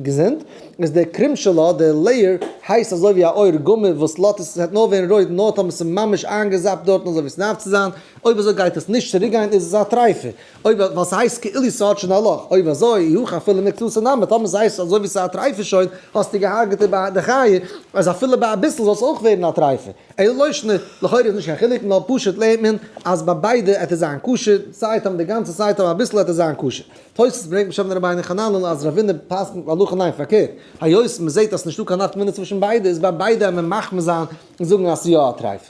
געזונט, איז די קרום שלה, די layer, הייסט אזוי ווי א עור גמור וואס לאזט עס, ס'וועט נאר ווערן רויט נאר טאמער ס'איז ממש איינגעזאפט דארטן אזוי ווי ס'דארף צו זיין, אויב אזוי גייט עס נישט צוריק גיין איז עס א טרייפה, אויב ווייל ס'הייסט כאילו ס'האט שוין א לאך, אויב אזוי אי הכי אפילו מקצתו נמי, טאמער ס'הייסט אזוי ווי ס'איז א טרייפה שוין, האסטו געהארגעט די חיה, אז אפילו ביי אביסל זאל עס אויך ווערן א טרייפה. אלא לא שנא, לכאורה איז נישט קיין חילוק, נאר פשוט לערנט מען אז ביי ביידע עט עס זיין כשר, סיי טאמער די גאנצע סיי טאמער אביסל עט עס זיין כשר. תוס' ברענגט בשם רבינו חננאל אז רב הונא פסק'נט להלכה ניין פארקערט, היות מען זעט אז ס'נישטא קיין נפקא מינה צווישן ביידע איז ביי ביידע עמער מחמיר זיין און זאגן אז ס'איז יא א טרייפה.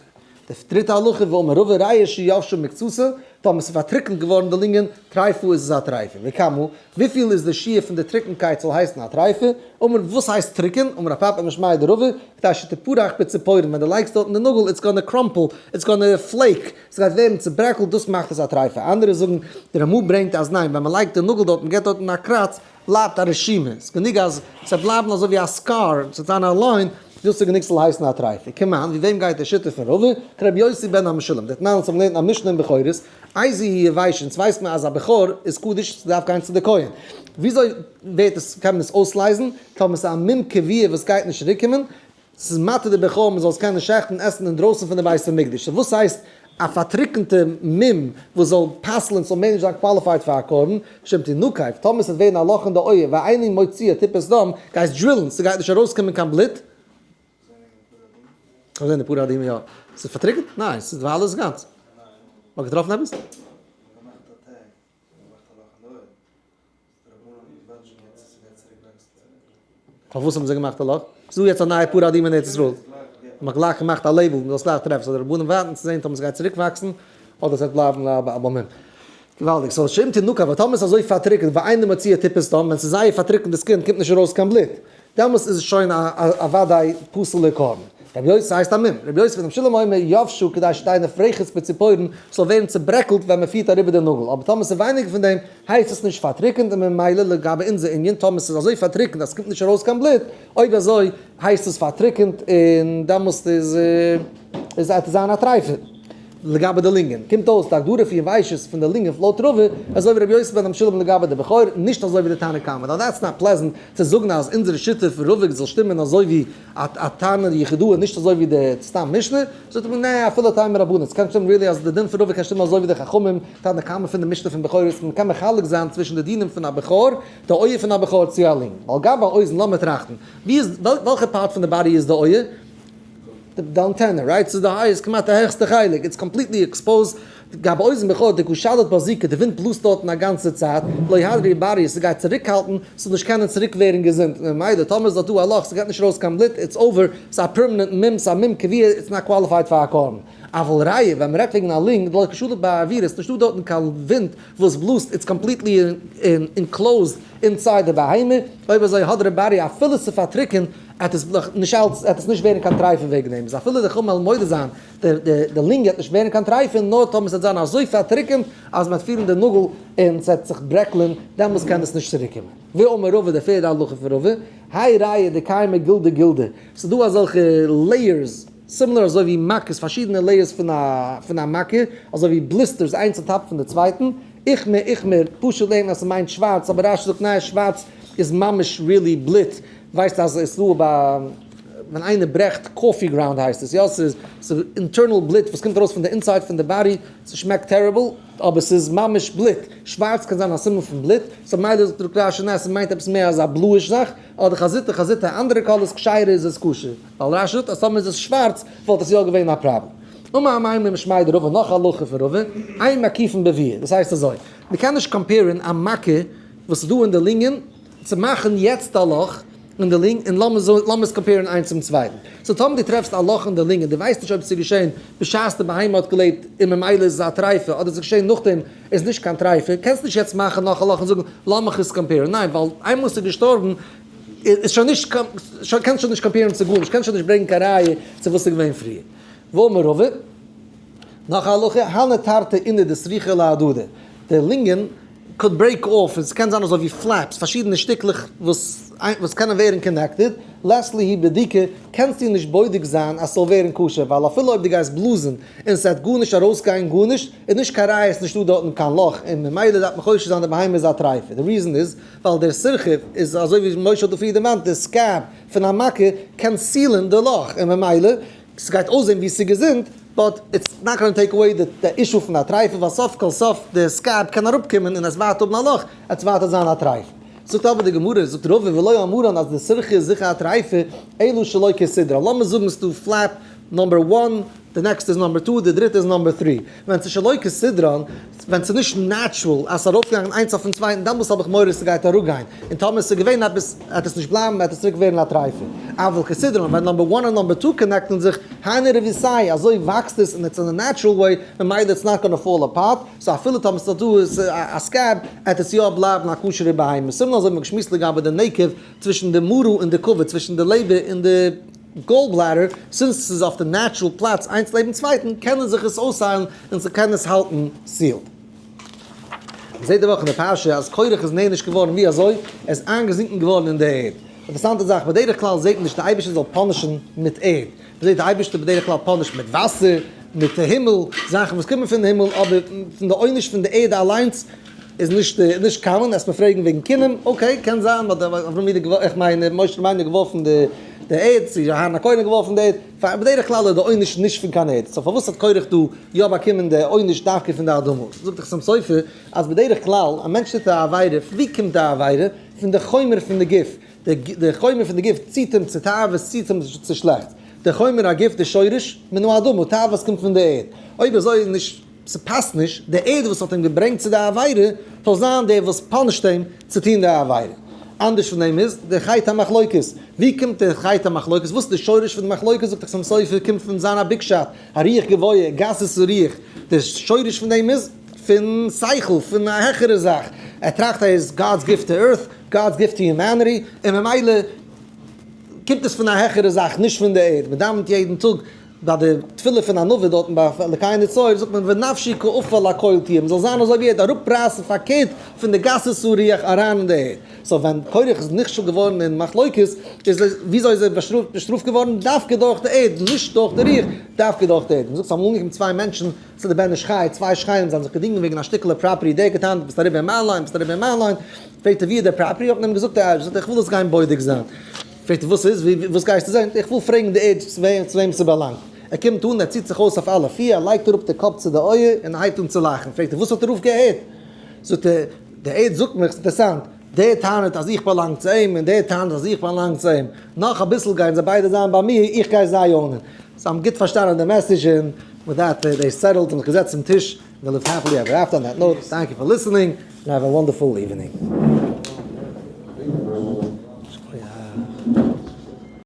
די דריטע הלכה ואמר רבא ריאה שיבשה מקצתה, טאמער ס'איז פארטריקנט געווארן די לונגען, טריפה איז עס א טריפה. וכמה, וויפיל איז די שיעור פון די טריקנקייט זאל הייסן א טריפה? אמר, וואס הייסט טריקען? אמר רב פפא משמיה דרבא, כדי שתפרח בציפורן, ווען דו לייגסט דארטן די נאגל, it's gonna crumple, it's gonna flake, ס'גייט ווערן צוברעקלט, דאס מאכט עס א טריפה. אנדערע זאגן, די רמ"א ברענגט אז ניין, ווען מ'לייגט די נאגל דארט, מ'געט דארטן א קראץ, בלייבט א רשימה, ס'איז גענוג אז ס'וועט בלייבן אזוי ווי א scar, ס'וועט זיין א line, דאס איז גענוג ס'זאל הייסן א טרייפה. כמאן, ווי וועם גייט די שיטה פון רבא? כרבי יוסי בן המשולם, דתנן אונז האבן געלערנט א משנה אין בכורות, איזו היא יבשה, אונז ווייסט מען אז א בכור איז קדוש, ס'דארף גיין צו די כהן. וויאזוי ווערט עס, קען מען עס אויסלייזן? טאמער ס'איז א מום קבוע וואס גייט נישט צוריקקומען, ס'איז מתיר די בכור מ'זאל עס קענען שעכטן און עסן אינדרויסן פון די בית המקדש. so וואס הייסט א פארטריקענטע מום וואס זאל פסל'ן ס'זאל מער נישט זיין qualified פאר א קרבן, שאם תנקב, טאמער ס'וועט ווערן א לאך אין די אויער ואינה מוציאה טיפת דם, גייסט דרילן, ס'גייט נישט ארויסקומען קיין בלוט. כ'האב געזען די פרה אדומה יא. ס'איז פארטריקענט? ניין, ס'איז ווייל אלעס איז גאנץ. מ'האט געטראפן עפעס? פארוואס האבן זיי געמאכט א לאך? ס'איז דא יעצט א נייע פרה אדומה אין ארץ ישראל. מ'האט גלייך געמאכט א label מ'זאל עס גלייך טרעפן. so די רבנים ווארטן צו זען טאמער ס'גייט צוריק וואקסן אדער ס'וועט בלייבן א מום. געוואלדיג. so שאם תנקב, אבער טאמער ס'איז אזוי פארטריקנט ואינה מוציאה טיפת דם, ווען ס'איז זייער פארטריקנט די skin קומט נישט ארויס קיין בלוט. דעמאלס איז עס שוין א ודאי פסול'ער קרבן. רבי יוסי ס'הייסט א מום. רבי יוסי בן המשולם אומר יבשה כדי שתהא נפרכת בציפורן, ס'זאל ווערן צוברעקלט ווען מ'פירט אריבער די נאגל, אבער טאמער ס'איז ווייניגער פון דעם הייסט עס נישט פארטריקענט און ממילא לגבי אונזער ענין טאמער ס'איז אזוי פארטריקענט אז ס'קומט נישט ארויס קיין בלוט, אויב אזוי הייסט עס פארטריקענט און דעמאלס איז איז עט עס זיין א טרייפה. לגבי די לונגען, קומט אויס די הגדרה פון יבשות פון די לונגען לויט רבא, אזוי ווי רבי יוסי בן המשולם לגבי די בכור, נישט אזוי ווי די תנא קמא. now that's not pleasant צו זאגן אז אונזערע שיטה פון רבא זאל שטימען אזוי ווי א תנא יחידאה נישט אזוי ווי די סתם משנה, זאגט מען נע אפילו תימא רבנן, ס'קען שטימען really אז די דין פון רבא קען שטימען אזוי ווי די חכמים, תנא קמא פון די משנה פון בכורות, מען קען מחלק זיין צווישן די דינים פון א בכור, די אויער פון א בכור צו א לונג. ועל גבי האוזן לאמיר טראכטן, ווי איז, וועלכע part פון די body איז די אויער? די אנטענע, right? ס'איז די highest, כמעט די העכסטע חלק, it's completely exposed, גבי אוזן בכור דקא שליט בה זיקא, די ווינט בלאזט דארטן א גאנצע צייט, לא הדרי בריא, ס'גייט צוריקהאלטן, ס'זאל נישט קענען צוריק ווערן געזונט, ממילא טאמער איז דארט דא א לאך, ס'גייט נישט ארויס קיין בלוט, it's over, ס'איז א permanent מום, ס'איז א מום קבוע, it's not qualified פאר א קרבן. אבל ריאה, ווען מ'רעדט וועגן א לונג, דלא קא שליט בה אוירא, ס'נישטא דארטן קיין ווינט וואס בלאזט, it's completely enclosed inside די בהמה, אויב אזוי הדרי בריא אפילו ס'פארטריקענט, עט עס נישט אלץ, עט עס נישט ווערן קיין טרייפה וועגן דעם, איז אפילו די חכמים וועלן מודה זיין, די לונג וועט נישט ווערן קיין טרייפה, נאר טאמער ס'וועט זיין אזוי פארטריקענט אז מ'וועט פירן די נאגל און ס'וועט זיך ברעקלען, דעמאלס קען עס נישט צוריק קומען. ואמר רבא, די פערדע הלכה פון רבא, האי ריאה דקיימא גלדא גלדא, ס'איז דא אזעלכע layers, similar אזוי ווי מכות, פארשידענע layers פון א מכה, אזוי ווי blisters איינס on top פון די צווייטן, איכמר איכמר, פשוט לערנט אז ס'מיינט שווארץ, אבער רש"י זאגט ניין שווארץ איז ממש really בלוט, ווייסט אז עס איז דא ביי ווען איינער ברעכט coffee ground הייסט עס יא ס'איז ס'איז internal בלוט וואס קומט ארויס פון די inside פון די body ס'שמעקט terrible אבער ס'איז ממש בלוט שווארץ קען זיין א סימן פון בלוט so מילא זאגט רש"י ניין ס'מיינט עפעס מער אזא bluish זאך אדער חזיתא חזיתא א אנדערע color איז כשרה איז עס כשר ווייל רש"י זאגט אז טאמער איז עס שווארץ וואלט עס יא געווען א פראבלעם. אמר אמימר משמיה דרבא נאך א הלכה פון רבא אין מקיפין בביער דאס הייסט אזוי מ'קען נישט compare ן א מכה וואס איז דא אין די לונגען צו מאכן יעצט א לאך אין די לונג און לאמיר עס compare ן איינס צום צווייטן. so טאמער דו טרעפסט א לאך אין די לונג און דו ווייסט נישט אויב עס איז געשען בשעת די בהמה האט געלעבט און ממילא איז עס א טרייפה אדער עס איז געשען נאכדעם איז נישט קיין טרייפה, קענסט נישט יעצט מאכן נאך א לאך און זאגן לאמיך עס compare ן, ניין ווייל איינמאל עס איז געשטארבן איז שוין נישט קענסט שוין נישט compare ן צו גארנישט, קענסט שוין נישט ברענגן קיין ראיה צו וואס איז געווען פריער. ואמר רבא, נאך א הלכה, הני תרתי אוני דסריכי להדדי, די לונגען could break off, עס קען זיין אזוי ווי flaps, פארשידענע שטיקלעך וואס וואס קענען ווערן connected, לית להו בדיקה, קענסטו נישט בודק זיין אז ס'זאל ווערן כשר, ווייל אפילו אויב דו גייסט בלאזן און ס'וועט גארנישט ארויסגיין גארנישט, איז נישט קיין ראיה ס'נישטא דארטן קיין לאך, און ממילא דארף מען חושש זיין די בהמה איז א טרייפה. די reason איז ווייל דער סירכב איז אזוי ווי משה האט דא פריער דערמאנט, די scab פון א מכה קען seal ען די לאך, און ממילא ס'גייט אויסזען ווי ס'איז געזונט, but it's not gonna take away די issue פון א טרייפה, ווייל סוף כל סוף די scab קען אראפקומען און עס ווייטער האבן א לאך, עס ווייטער זיין א טרייפה. זאגט אבער די גמרא, זאגט רבא ולא אמרן אז די סירכא איז זיכער א טרייפה, אלא שלא כסדרה, לאמיר זאגן ס'דא flap number one, די next ע איז number two, די דריטע איז number three. ווען ס'איז שלא כסדרן, ווען ס'איז נישט natural אז ס'איז ארויפגעגאנגען איינס אויפן צווייטן, דעמאלס האב איך מורא ס'גייט אראפגיין, און טאמער ס'איז געווען עפעס וועט עס נישט בלייבן, וועט עס צוריק ווערן א טרייפה. אבל כסדרן, ווען number one און number two connect ן זיך, היינו רביתייהו, אזוי וואקסט עס און it's in a natural way, ממילא it's not gonna fall apart, so אפילו טאמער ס'איז דא א scab, עט עס יא בלייבן א כשר'ע בהמה. סימן אזוי האט מען געשמועסט לגבי די נקב צווישן די מרה און די כבד, צווישן די לעבער און די gallbladder, since ס'איז אויף די natural פלאץ איינס לעבן צווייטן, קענען זיך עס אויסהיילן און ס'קען עס האלטן sealed. מ'זעט די וואך אין די פרשה אז קורח איז נענש געווארן ווי אזוי? ער איז איינגעזינקן געווארן אין די ערד. אינטערעסאנטע זאך, בדרך כלל זעט מען נישט די אייבערשטער זאל punish ן מיט ערד. מ'זעט די אייבערשטער בדרך כלל punish ט מיט וואסער, מיט הימל, זאכן וואס קומען פון הימל, אבער פון די עונש פון די ערד אליינס איז נישט נישט common. עסט מיר פרעגן וועגן כינים, okay, קען זיין, האט אברהם אבינו, איך מיין משה רבינו געווארפן די די ערד, צו אהרן הכהן האט געווארפן די ערד, פאר בדרך כלל איז די עונש נישט פון קיין ערד, so פארוואס האט קורח דא יא באקומען די עונש דווקא פון די אדמה? זאגט דער חתם סופר אז בדרך כלל א מענטש טוט א עבירה, פון ווי קומט די עבירה? פון די חומר פון די גוף, די חומר פון די גוף ציט אים צו תאוות, ציט אים צו שלעכטס, די חומר הגוף די שורש, מן האדמה, תאוות קומט פון די ערד, אויב אזוי איז נישט, ס'פאסט נישט, די ערד וואס האט אים געברענגט צו די עבירה, זאל זיין דער וואס punish ט אים צו טון די עבירה. אנדערש פון דעם איז די חטא המחלוקת. ווי קומט די חטא המחלוקת? וואס איז די שורש פון די מחלוקת? זאגט דער חתם סופר, קומט פון זיין א big shot, א רוח גבוה, גסות הרוח. די שורש פון דעם איז פון שכל, פון א העכערע זאך. ער טראכט אז ער איז God's gift to earth, God's gift to humanity, און ממילא קומט עס פון א העכערע זאך, נישט פון די ערד. מ'דאווענט יעדן טאג ביי די תפילה פון ענווה דארטן ביי אלקי נצור זאגט מען ונפשי כעפר לכל תהיה, מ'זאל זיין אזוי ווי ערד, אראפרייסן פארקערט פון די גסות הרוח אריין אין די ערד. so ווען קורח איז נכשל געווארן אין מחלוקת, איז וויאזוי איז ער באשטראפט געווארן? דווקא דורך די ערד, נישט דורך די רוח, דווקא דורך די ערד. מ'זאגט ס'איז אמאל אנגעקומען צוויי מענטשן צו די בן איש חי, צוויי שכנים, זיי האבן זיך געדינגען וועגן א שטיקעלע property, דער האט געטענה'ט ביסט אריבער אין מיין line, ביסט אריבער אין מיין line, פרעגט ער ווי איז דער property, האט מען אים געזאגט די ערד, זאגט ער איך וויל עס גיין בודק זיין. פרעגט ער וואס איז, וואס גייסטו זען? איך וויל פרעגן די ערד צו וועם ס'באלאנגט. ער קומט אן, ער ציט זיך אויס אויף אלע פיר, ער לייגט אראפ די קאפ צו די אויער און הייבט אן צו לאכן. פרעגט ער וואס האט דער רב געהערט? זאגט ער, די ערד זאגט מיך, ס'אינטערעסאנט, דער טענה'ט אז איך באלאנג צו אים און דער טענה'ט אז איך באלאנג צו אים. נאך אביסל גייען זיי ביידע זיין ביי מיר, איך גיי זיי own ען. זיי האבן גוט פארשטאנען די message און with that they settled און זיך געזעצט צום טיש און they lived happily ever after. On that note, thank you for listening and have a wonderful evening.